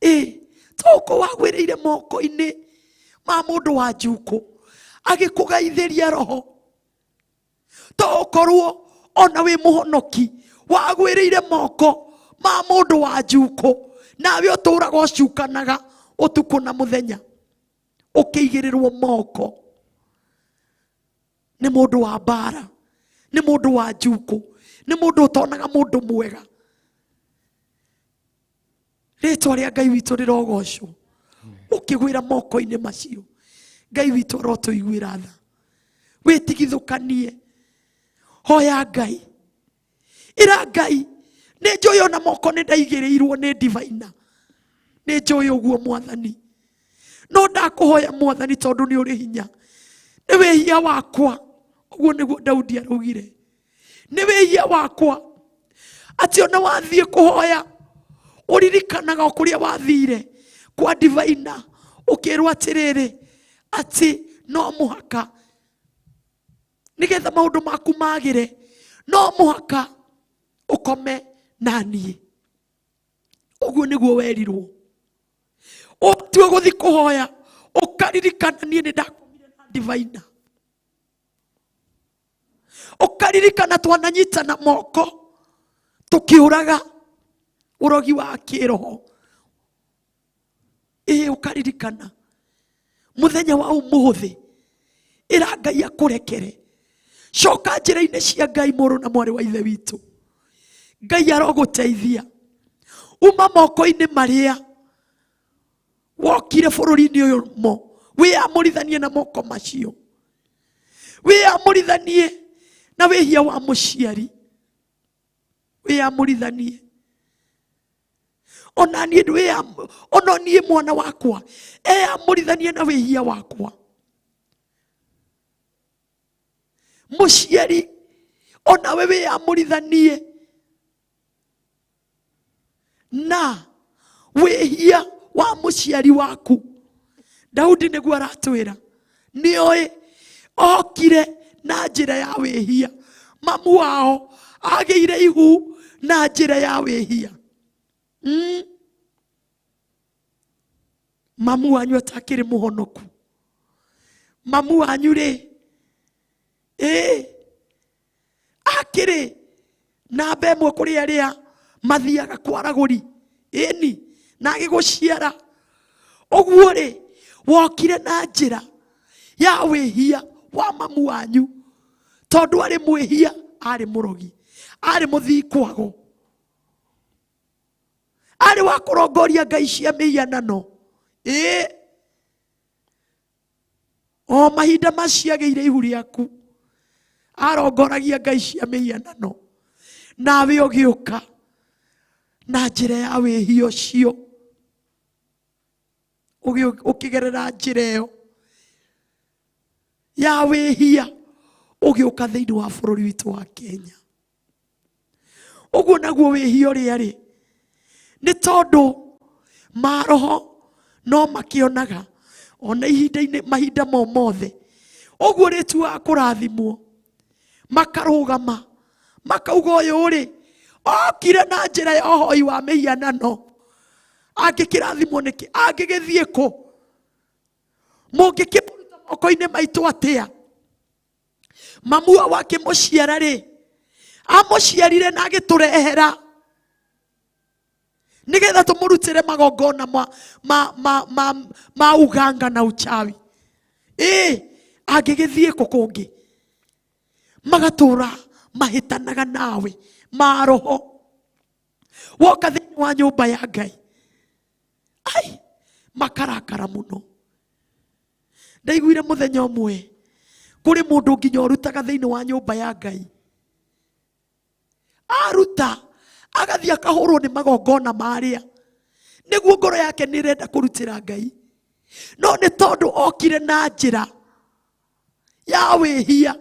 Ĩ toko wagwĩrĩire moko-inĩ ma mũndũ wa njukũ agĩkũgaithĩria roho, to ũkorwo ona wĩ mũhonoki wagwĩrĩire moko ma mũndũ wa njukũ, nawe ũtũraga ũcukanaga ũtukũ na mũthenya, ũkĩigĩrĩrwo moko nĩ mũndũ wa mbara, nĩ mũndũ wa njukũ, nĩ mũndũ ũtonaga mũndũ mwega. Rĩtwa rĩa Ngai witũ rĩrogocwo. Ũkĩgwĩra moko-inĩ macio, Ngai witũ arotũiguĩra tha. Wĩtigithũkanie, hoya Ngai, ĩra Ngai, nĩ njũĩ ona moko nĩ ndaigĩrĩirwo nĩ divaina, nĩ njũĩ ũguo Mwathani, no ndakũhoya Mwathani, tondũ nĩ ũrĩ hinya, nĩ wĩhia wakwa. Ũguo nĩguo Daudi araugire, nĩ wĩhia wakwa. Atĩ ona wathiĩ kũhoya ũririkanaga o kũrĩa wathire kwa divaina, ũkĩrwo atĩrĩrĩ, atĩ no mũhaka nĩgetha maũndũ maku magĩre, no mũhaka ũkome na niĩ. Ũguo nĩguo werirwo. Ũtue gũthi kũhoya ũkaririkana niĩ nĩ ndakomire na divaina, ũkaririkana twananyitana moko tũkĩũraga ũrogi wa kĩroho. Ĩ ũkaririkana mũthenya wa ũmũthĩ, ĩra Ngai akũrekere. Coka njĩra-inĩ cia Ngai, mũrũ na mwarĩ wa ithe witũ. Ngai arogũteithia uma moko-inĩ marĩa wokire bũrũri-inĩ ũyũ mo. Wĩyamũrithanie na moko macio, wĩyamũrithanie na wĩhia wa mũciari, wĩyamũrithanie. Ona niĩ ona niĩ mwana wakwa eyamũrithanie na wĩhia wakwa. Mũciari onawe wĩyamũrithanie na wĩhia wa mũciari waku. Daudi nĩguo aratwĩra, nĩoĩ okire na njĩra ya wĩhia, mamu wao agĩire ihu na njĩra ya wĩhia. Mamu wanyu atakĩrĩ mũhonoku, mamu wanyu rĩ, ĩ akĩrĩ namba ĩmwe kũrĩ arĩa mathiaga kwaragũri, ĩni na agĩgũciara ũguo rĩ, wokire na njĩra ya wĩhia wa mamu wanyu, tondũ arĩ mwĩhia, arĩ mũrogi, arĩ mũthii kwago, arĩ wa kũrongoria ngai cia mĩhianano. Ĩ o mahinda macio agĩire ihu rĩaku, arongoragia ngai cia mĩhianano, nawe ũgĩũka na njĩra ya wĩhia ũcio, ũkĩgerera njĩra ĩyo ya wĩhia, ũgĩũka thĩinĩ wa bũrũri witũ wa Kenya. Ũguo naguo wĩhia ũrĩa rĩ, nĩ tondũ maroho no makĩonaga ona ihinda-inĩ mahinda mo mothe ũguo rĩtuaga kũrathimwo, makarũgama makauga ũyũ rĩ okire na njĩra ya ũhoi wa mĩhianano, angĩkĩrathimwo nĩkĩ? Angĩgĩthiĩ kũ? Mũngĩkĩmũruta moko-inĩ maitũ atĩa? Mamua wakĩmũciara rĩ, amũciarire na agĩtũrehera nĩgetha tũmũrutĩre magongona ma uganga na uchawi. Ĩ angĩgĩthiĩ kũ kũngĩ? Magatũra Mahĩtanaga nawe ma roho woka thĩinĩ wa nyũmba ya Ngai, ai, makarakara mũno. Ndaiguire mũthenya ũmwe kũrĩ mũndũ nginya ũrutaga thĩinĩ wa nyũmba ya Ngai, aruta agathiĩ akahũrwo nĩ magongona marĩa nĩguo ngoro yake nĩ ĩrenda kũrutĩra Ngai, no nĩ tondũ okire na njĩra ya wĩhia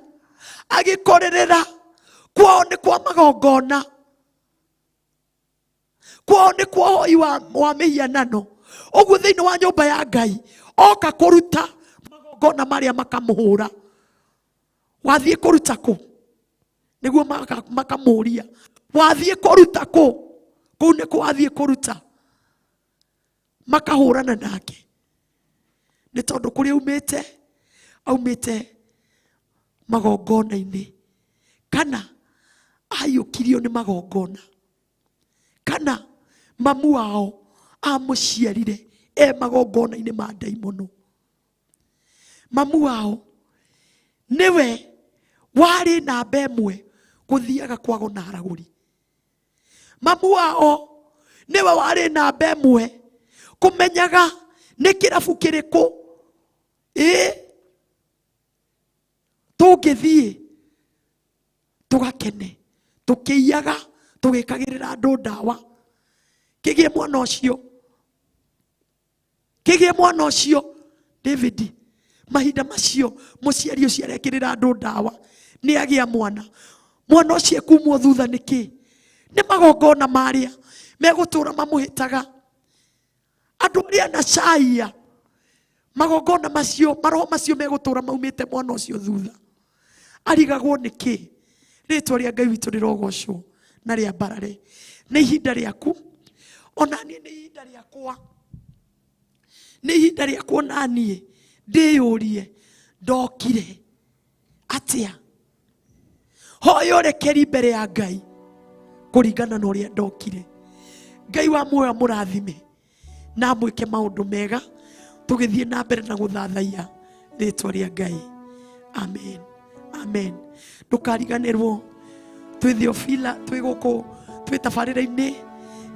agĩkorerera kwao nĩ kwa magongona, kwao nĩ kwa ũhoi wa mĩhianano. Ũguo thĩinĩ wa nyũmba ya Ngai oka kũruta magongona marĩa makamũhũra. Wathiĩ kũruta kũ? Nĩguo makamũria wathiĩ kũruta kũ? Kũu nĩkuo wathiĩ kũruta. Makahũrana nake nĩ tondũ kũrĩa aumĩte, aumĩte magongona-inĩ, kana aiyũkirio nĩ magongona, kana mamu wao amũciarire e magongona-inĩ ma ndaimono. Mamu wao nĩwe warĩ namba ĩmwe gũthiaga kwago na aragũri. Mamu wao nĩwe warĩ namba ĩmwe kũmenyaga nĩ kĩrabu kĩrĩkũ ĩ tũngĩthiĩ tũgakene, tũkĩiyaga, tũgĩkagĩrĩra andũ ndawa. Kĩgĩe mwana ũcio, kĩgĩe mwana ũcio David, mahinda macio mũciari ũcio arekĩrĩra andũ ndawa nĩ agĩa mwana. Mwana ũcio ekumwo thutha nĩkĩ? Nĩ magongona marĩa megũtũra mamũhĩtaga. Andũ arĩa anacaia magongona macio, maroho macio megũtũra maumĩte mwana ũcio thutha. Arigagwo nĩkĩ? Rĩtwa rĩa Ngai witũ rĩrogocwo na rĩambarare. Nĩ ihinda rĩaku, ona niĩ nĩ ihinda rĩakwa, nĩ ihinda rĩakwa ona niĩ ndĩyũrie ndokire atĩa. Hoya ũrekeri mbere ya Ngai kũringana na ũrĩa ndokire. Ngai wa muoyo amũrathime na amwĩke maũndũ mega tũgĩthiĩ na mbere na gũthathaiya rĩtwa rĩa Ngai. Amen, amen. Ndũkariganĩrwo twĩ Theophila, twĩ gũkũ, twĩ tabarĩra-inĩ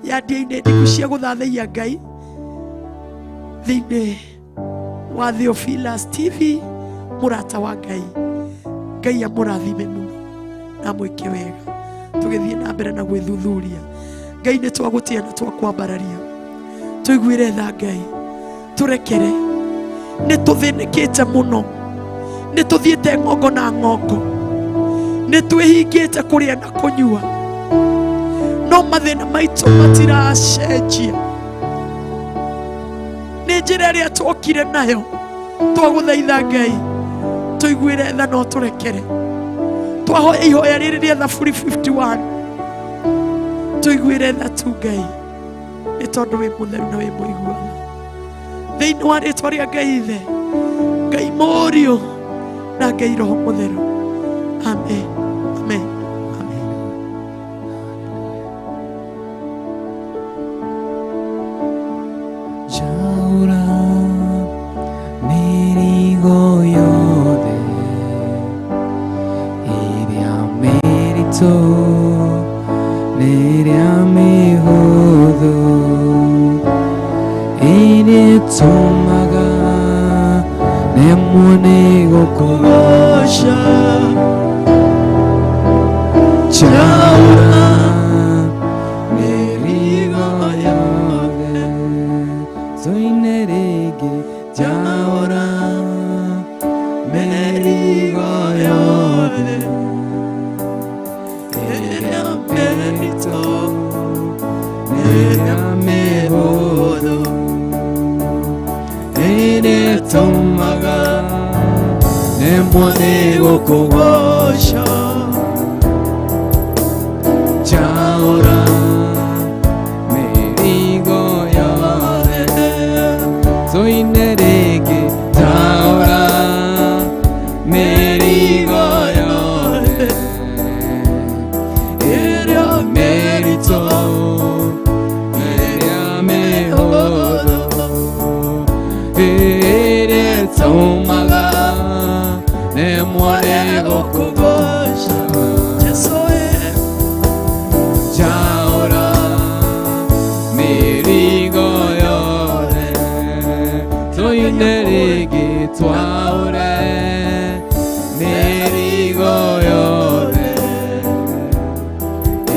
ya ndĩa-inĩ ndiku cia gũthathaiya Ngai thĩinĩ wa Theophilus TV. Mũrata wa Ngai, Ngai amũrathime mũno na amwĩke wega tũgĩthiĩ na mbere na gwĩthuthuria. Ngai nĩ twagũtĩa na twakwambararia, tũiguĩre tha Ngai, tũrekere. Nĩ tũthĩnĩkĩte mũno, nĩ tũthiĩte ng'ongo na ng'ongo, nĩ twĩhingĩte kũrĩa na kũnyua, no mathĩna maitũ matiracenjia. Nĩ njĩra ĩrĩa twokire nayo. Twagũthaitha Ngai tũiguĩre tha no tũrekere. Twahoya ihoya rĩrĩ rĩa Thaburi 51, tũiguĩre tha tu Ngai, nĩ tondũ wĩ mũtheru na wĩ mũiguana. Thĩinĩ wa rĩtwa rĩa Ngai Ithe, Ngai Mũriũ na Ngai Roho Mũtheru, amen, amen, amen. Njaũra mĩrigo yothe ĩrĩa mĩritũ n'ĩrĩa mĩhũthũ, ĩrĩa ĩtũmaga nemwo nĩ gũkũgoca. Njaũra mĩrigo yothe, tũine rĩngĩ. Njaũra mĩrigo yothe ĩrĩa mĩritũ n'ĩrĩa mĩhũthũ, ĩrĩa ĩtũmaga nemwo nĩ gũkũgoca. Njaũra mĩrigo yothe, tũine rĩngĩ. Njaũra mĩrigo yothe ĩrĩa mĩritũ ĩrĩa mĩhũthũ, ĩrĩa ĩtũmaga nemwo nĩ gũkũgoca. Jesu. Mĩrigo yothe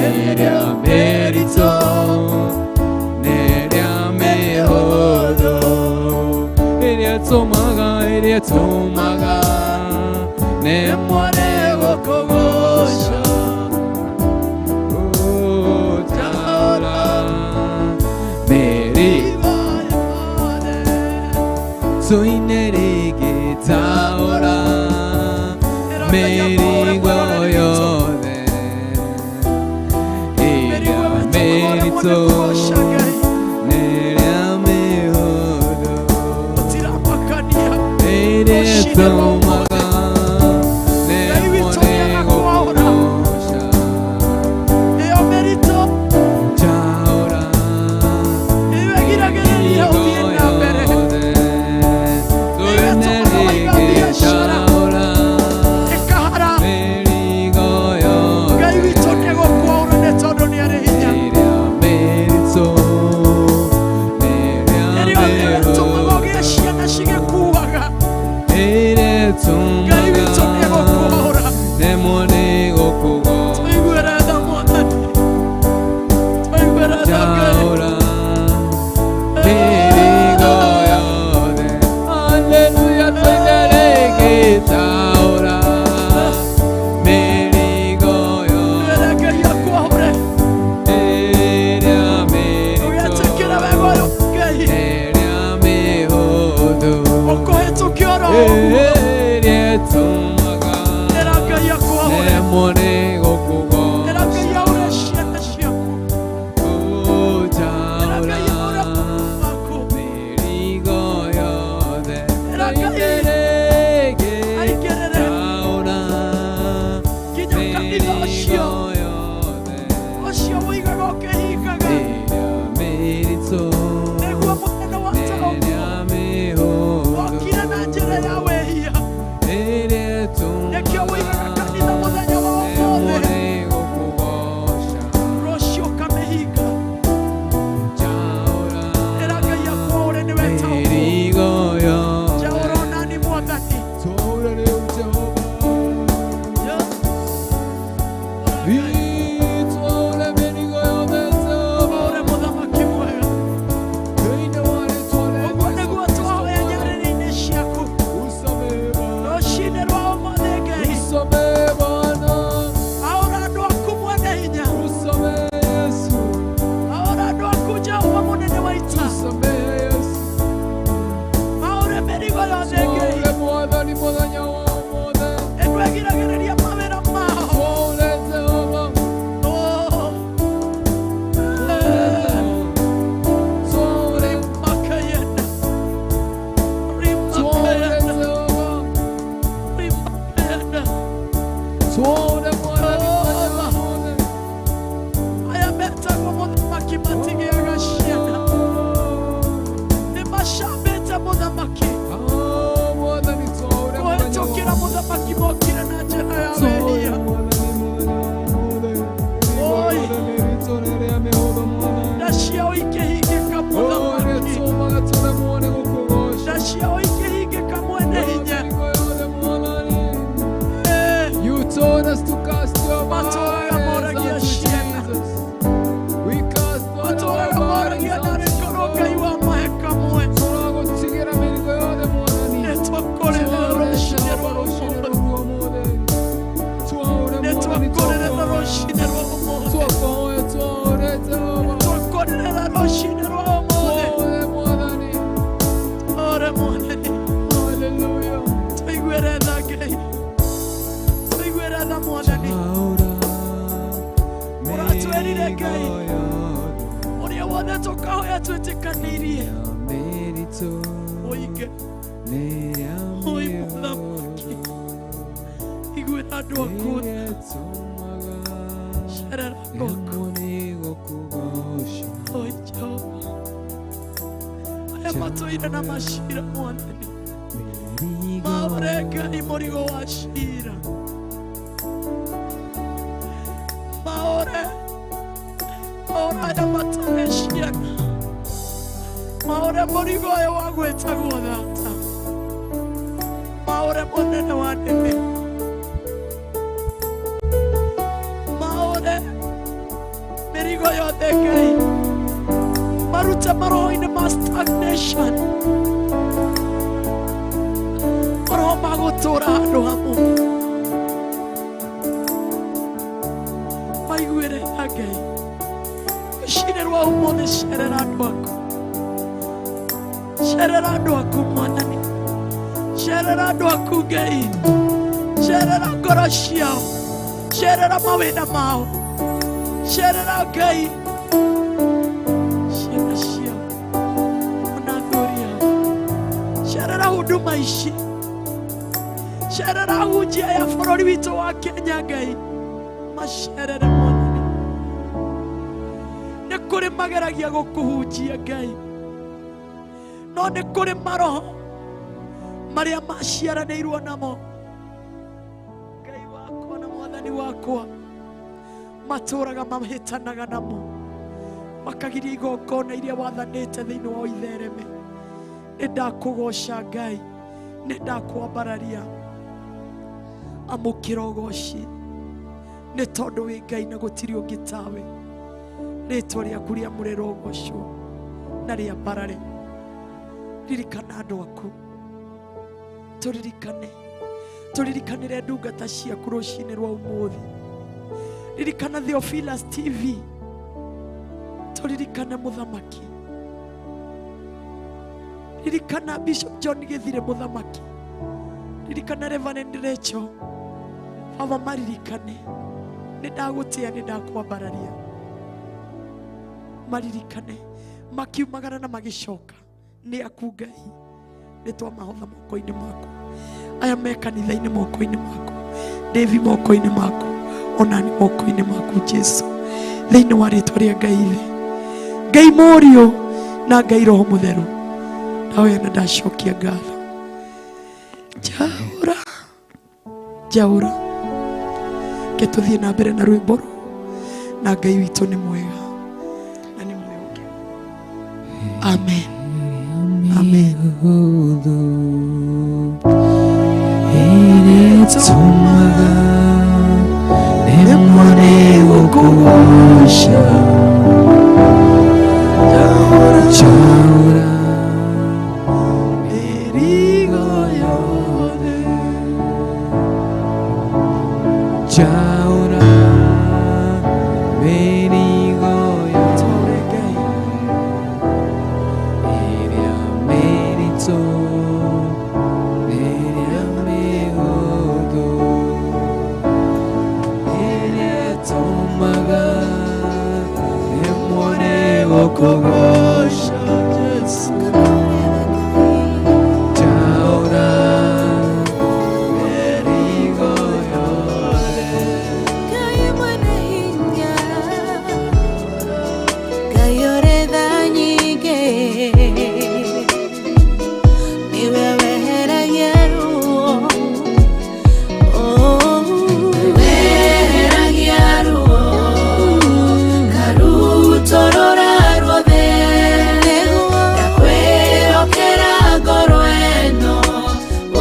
ĩrĩa mĩritũ n'ĩrĩa mĩhũthũ ĩrĩa ĩtũmaga ĩrĩa ĩtũmaga nemwo nĩ gũkũgooca ũtaũra mĩrigo tũine rĩngĩ taũra mĩrigo yothe ĩrĩa mĩritũ n'ĩrĩa mĩhũthũ Gũtiramakania. ĩrĩa ĩtũmaga nemwo nĩ gũkũgooca Ĩyo mĩritũ taũra ĩyo ĩgiragĩrĩria ũthiĩ na mbere. tũine rĩngĩ taũra Ĩkahara. mĩrigo yothe Ngai witũ nĩegũkwaũra nĩ tondũ nĩarĩ hinya. ĩrĩa mĩritũ n'ĩrĩa Ĩrĩa ĩtũmaga mĩhũthũ ũgĩe ciana cigĩkuaga. ĩrĩa Ngai witũ ĩtũmaga nĩegũkwaũra. nemwo nĩ gũkũgooca Tũiguĩre tha Mwathani. Tũiguĩre tha Ngai. taũra mĩrigo yothe haleluya tũine rĩngĩ taũra mĩrigo yothe Ĩra Ngai akwaũre. ĩrĩa mĩritũ Ũgetĩkĩra wega ũyũ Ngai. ĩrĩa mĩhũthũ Ũkũhĩtũkia oro ũguo. ĩrĩa ĩtũmaga Ĩra Ngai akwaũre. nemwo nĩ Ĩra Ngai gũkũgooca aũre ciana ciaku. Ĩra Ngai aũre ũtaũra maku. mĩrigo yothe Ĩra Ngai rĩngĩ aingĩrĩre taũra nginya kanitha ũcio mĩrigo yothe ũcio ũigaga ũkĩhingaga ĩrĩa mĩritũ nĩguo mũnene wa taũni ĩrĩa mĩhũthũ okire na njĩra ya wĩhia ĩrĩa ĩtũmaga nĩkĩo ũigaga kanitha mũthenya wa nemwo ũmũthĩ nĩ gũkũgooca rũciũ ũkamĩhinga. taũra Ĩra Ngai akwaũre nĩwe taũni. mĩrigo yothe Njaũra onani Mwathani. Twaũra rĩu Jehova Twaũre mĩrigo yothe Jehova Twaũre mũthamaki mwega. Thĩinĩ wa rĩtwa rĩa Ũguo Jesũ nĩguo Kristo twahoya nyarĩrĩ-inĩ ciaku Usamehe Bwana, rũcinĩ rwa ũmũthĩ Ngai. usamehe Bwana, Aũra andũ aku mwene hinya. usamehe Yesu, Aũra andũ aku Jehova mũnene wa ita. usamehe Yesu. Aũre mĩrigo yothe Ngai. Twaũre Mwathani mũthenya wa ũmũthĩ, Ĩno ĩgiragĩrĩria mawĩra mao. twaũre Jehova, Oh. Eh, twaũre, Rimakayena. twaũre Rimakayena. Jehova, Rimakayena. twaũre Mwathani mũthenya wa ũmũthĩ. Aya metagwo mũthamaki matigĩaga ciana. Nĩ macambĩte mũthamaki. Oh, Mwathani twaũre mũthenya wa Kũhĩtũkĩra mũthamaki mokire na njĩra ya wĩhia. Oi. Nda ciao ikĩhingĩka mũthamaki. Nda ciao ikĩhingĩka mwene hinya. Eh, You told us to cast your Matũraga burdens moragia unto ciana. Jesus. We cast all our matũraga burdens moragia unto narĩ korwo Ngai you. wa mahe kamwe. Tũragũtigĩra mĩrigo yothe Mwathani. Nĩ twakũrĩrĩra rũcinĩ rwa ũmũthĩ. Twaũre Nĩ Mwathani, twakũrĩrĩra twakoya. rũcinĩ rwa ũmũthĩ. Twakoya, twaũre Jehova. Twakũrĩrĩra rũcinĩ rwa ũmũthĩ. Twaũre Mwathani. Ore Mwathani, Hallelujah. tũiguĩre tha Ngai. Tũiguĩre tha Mwathani. Ũratwĩrire Ngai. Ũrĩa wothe tũkahoya twĩtĩkanĩirie. Ũige. Oi mũthamaki. Iguĩra andũ aku tha. Cerera andũ aku. Oi Jehova. Aya matũire na macira Mwathani. Maũre Ngai mũrigo wa cira. Maũre. Maũre aya matarĩ ciana. Maũre mũrigo ũyũ wa gwĩtagwo thata. Maũre mũnene wa nĩmĩ. Ruothe Ngai, marute maroho-inĩ ma stagnation, maroho ma gũtũũra handũ hamwe. Maiguĩre tha Ngai. Rũcinĩ rwa ũmũthĩ cerera andũ aku, cerera andũ aku Mwathani, cerera andũ aku Ngai, cerera ngoro ciao, cerera mawĩna mao, cerera Ngai ciana ciao ona athuri ao, cerera huduma ici, cerera ahunjia ya bũrũri witũ wa Kenya Ngai, macerere Mwathani. Nĩ kũrĩ mageragia gũkũhunjia Ngai, no nĩ kũrĩ maroho marĩa maciaranĩirwo namo. Ngai wakwa na Mwathani wakwa, matũraga mahĩtanaga namo, makagiria igongona iria wathanĩte thĩinĩ wa ithereme. Nĩ ndakũgoca Ngai, nĩ ndakwambararia. Amũkĩra ũgoci nĩ tondũ wĩ Ngai na gũtirĩ ũngĩ tawe. Rĩtwa rĩaku rĩamũre rĩrogocwo na rĩambarare. Ririkana andũ aku, tũririkane, tũririkanĩre ndungata ciaku rũcinĩ rwa ũmũthĩ. Ririkana Theophilus TV, tũririkane mũthamaki. Ririkana Bishop John Gĩthire mũthamaki. Ririkana Reverend Rachel. Baba, maririkane. Nĩ ndagũtĩa, nĩ ndakwambararia. Maririkane makiumagara na magĩcoka nĩ aku Ngai, nĩ twamahotha moko-inĩ maku. Aya me kanitha-inĩ moko-inĩ maku, Davi moko-inĩ maku, onani moko-inĩ maku Jesu, thĩinĩ wa rĩtwa rĩa Ngai Ithe, Ngai Mũriũ na Ngai Roho Mũtheru. Ndahoya na ndacokia ngatho. Njaũra, njaũra, ke tũthiĩ na mbere na rwĩmbo rũu, na Ngai witũ nĩ mwega na nĩ mwĩhokeku. Amen, amen. Ĩrĩtũmaga nemwo nĩ gũkũgoca. Njaũra Mĩrigo yothe, njaũra mĩrigo yothe tũre Ngai. ĩrĩa mĩritũ ĩrĩa mĩhũthũ ĩrĩtũmaga nemwo nĩ gũkũgoca Jesu. Njaũra mĩrigo yothe. Ngai mwene hinya, Ngai ũrĩ tha nyingĩ, nĩwe weheragia ruo. Oh, Weheragia ruo, ngarutũrũra ruothe. Nĩguo Ndakwĩhokera ngoro ĩno,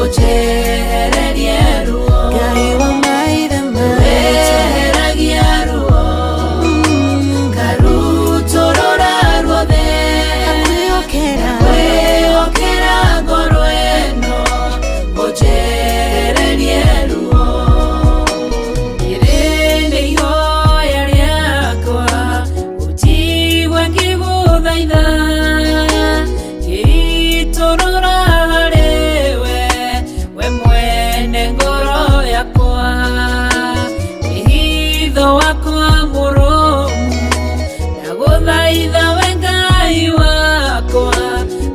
ũnjehererie ruo. Ngai wa maithe maitũ, Weheragia ruo, ngarutũrũra ruothe. Ndakwĩhokera Kwĩhokera ngoro ĩno, ũnjehererie ruo. Ĩrĩ nĩ ihoya rĩakwa, ũnjigue ngĩgũthaitha. Ngĩitũrũra harĩwe, we mwene ngoro yakwa. Wĩhitho wakwa mũrũmu, ndagũthaitha we Ngai wakwa,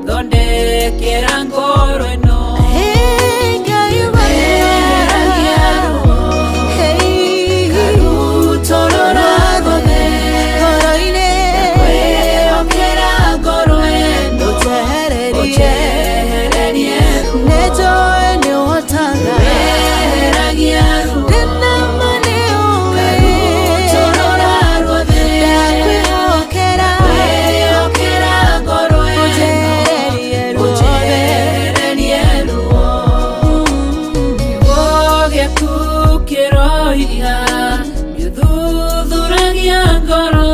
thondekera ngoro ĩno. Hey, Ngai wa Weheragia ruo, Hey, ngarutũrũra ruothe. ngoro-inĩ Kwĩhokera ngoro ĩno, ũnjehererie ũnjehererie ruo. Nĩnjũĩ nĩũhotaga. Weheragia ruo, Ndĩna ma nĩũĩ. ngarutũrũra ruothe. Ndakwĩhokera Kwĩhokera ngoro ĩno, ũnjehererie ruothe. ũnjehererie ruo. Kiugo gĩaku kĩroiga nĩũthuthuragia ngoro.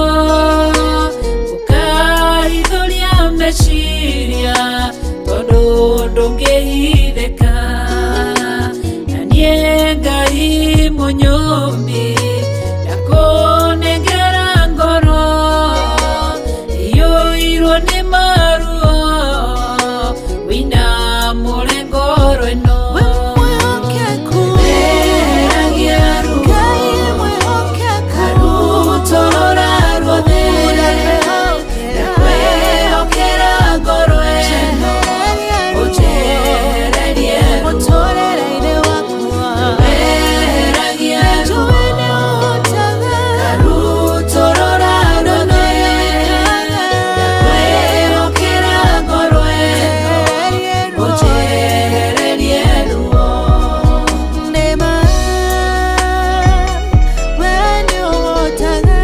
Mũmbi, ndakũnengera ngoro iyũirwo nĩ maruo, wĩna mũre ngoro ĩno. We mwĩhokeku. Weheragia ruo. Ngai mwĩhokeku. Karutũrũra ruothe. Ndakwĩhokera ngoro ĩno, ũnjehererie ruo. Mũtũrĩre-inĩ wakwa. Weheragia ruo. Njũĩ nĩũhotaga. Karutũrũra ruothe. Ndakwĩhokera ngoro ĩno, ũnjehererie ruo. Nĩma, we nĩũhotaga.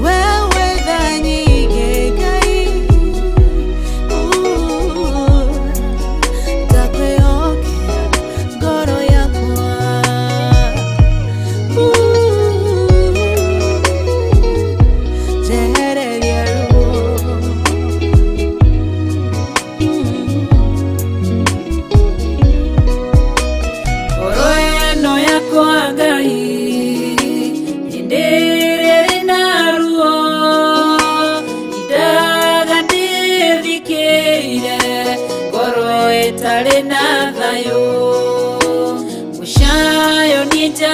We wĩ tha nyingĩ, Ngai. Ndakwĩhokera ngoro yakwa. Njehererie ruo. Ngoro ĩno yakwa Ngai, hĩndĩ ĩrĩa ĩrĩ na ruo, indaga ndĩthikĩire, ngoro ĩtarĩ na thayũ, mũcayo nĩ nja.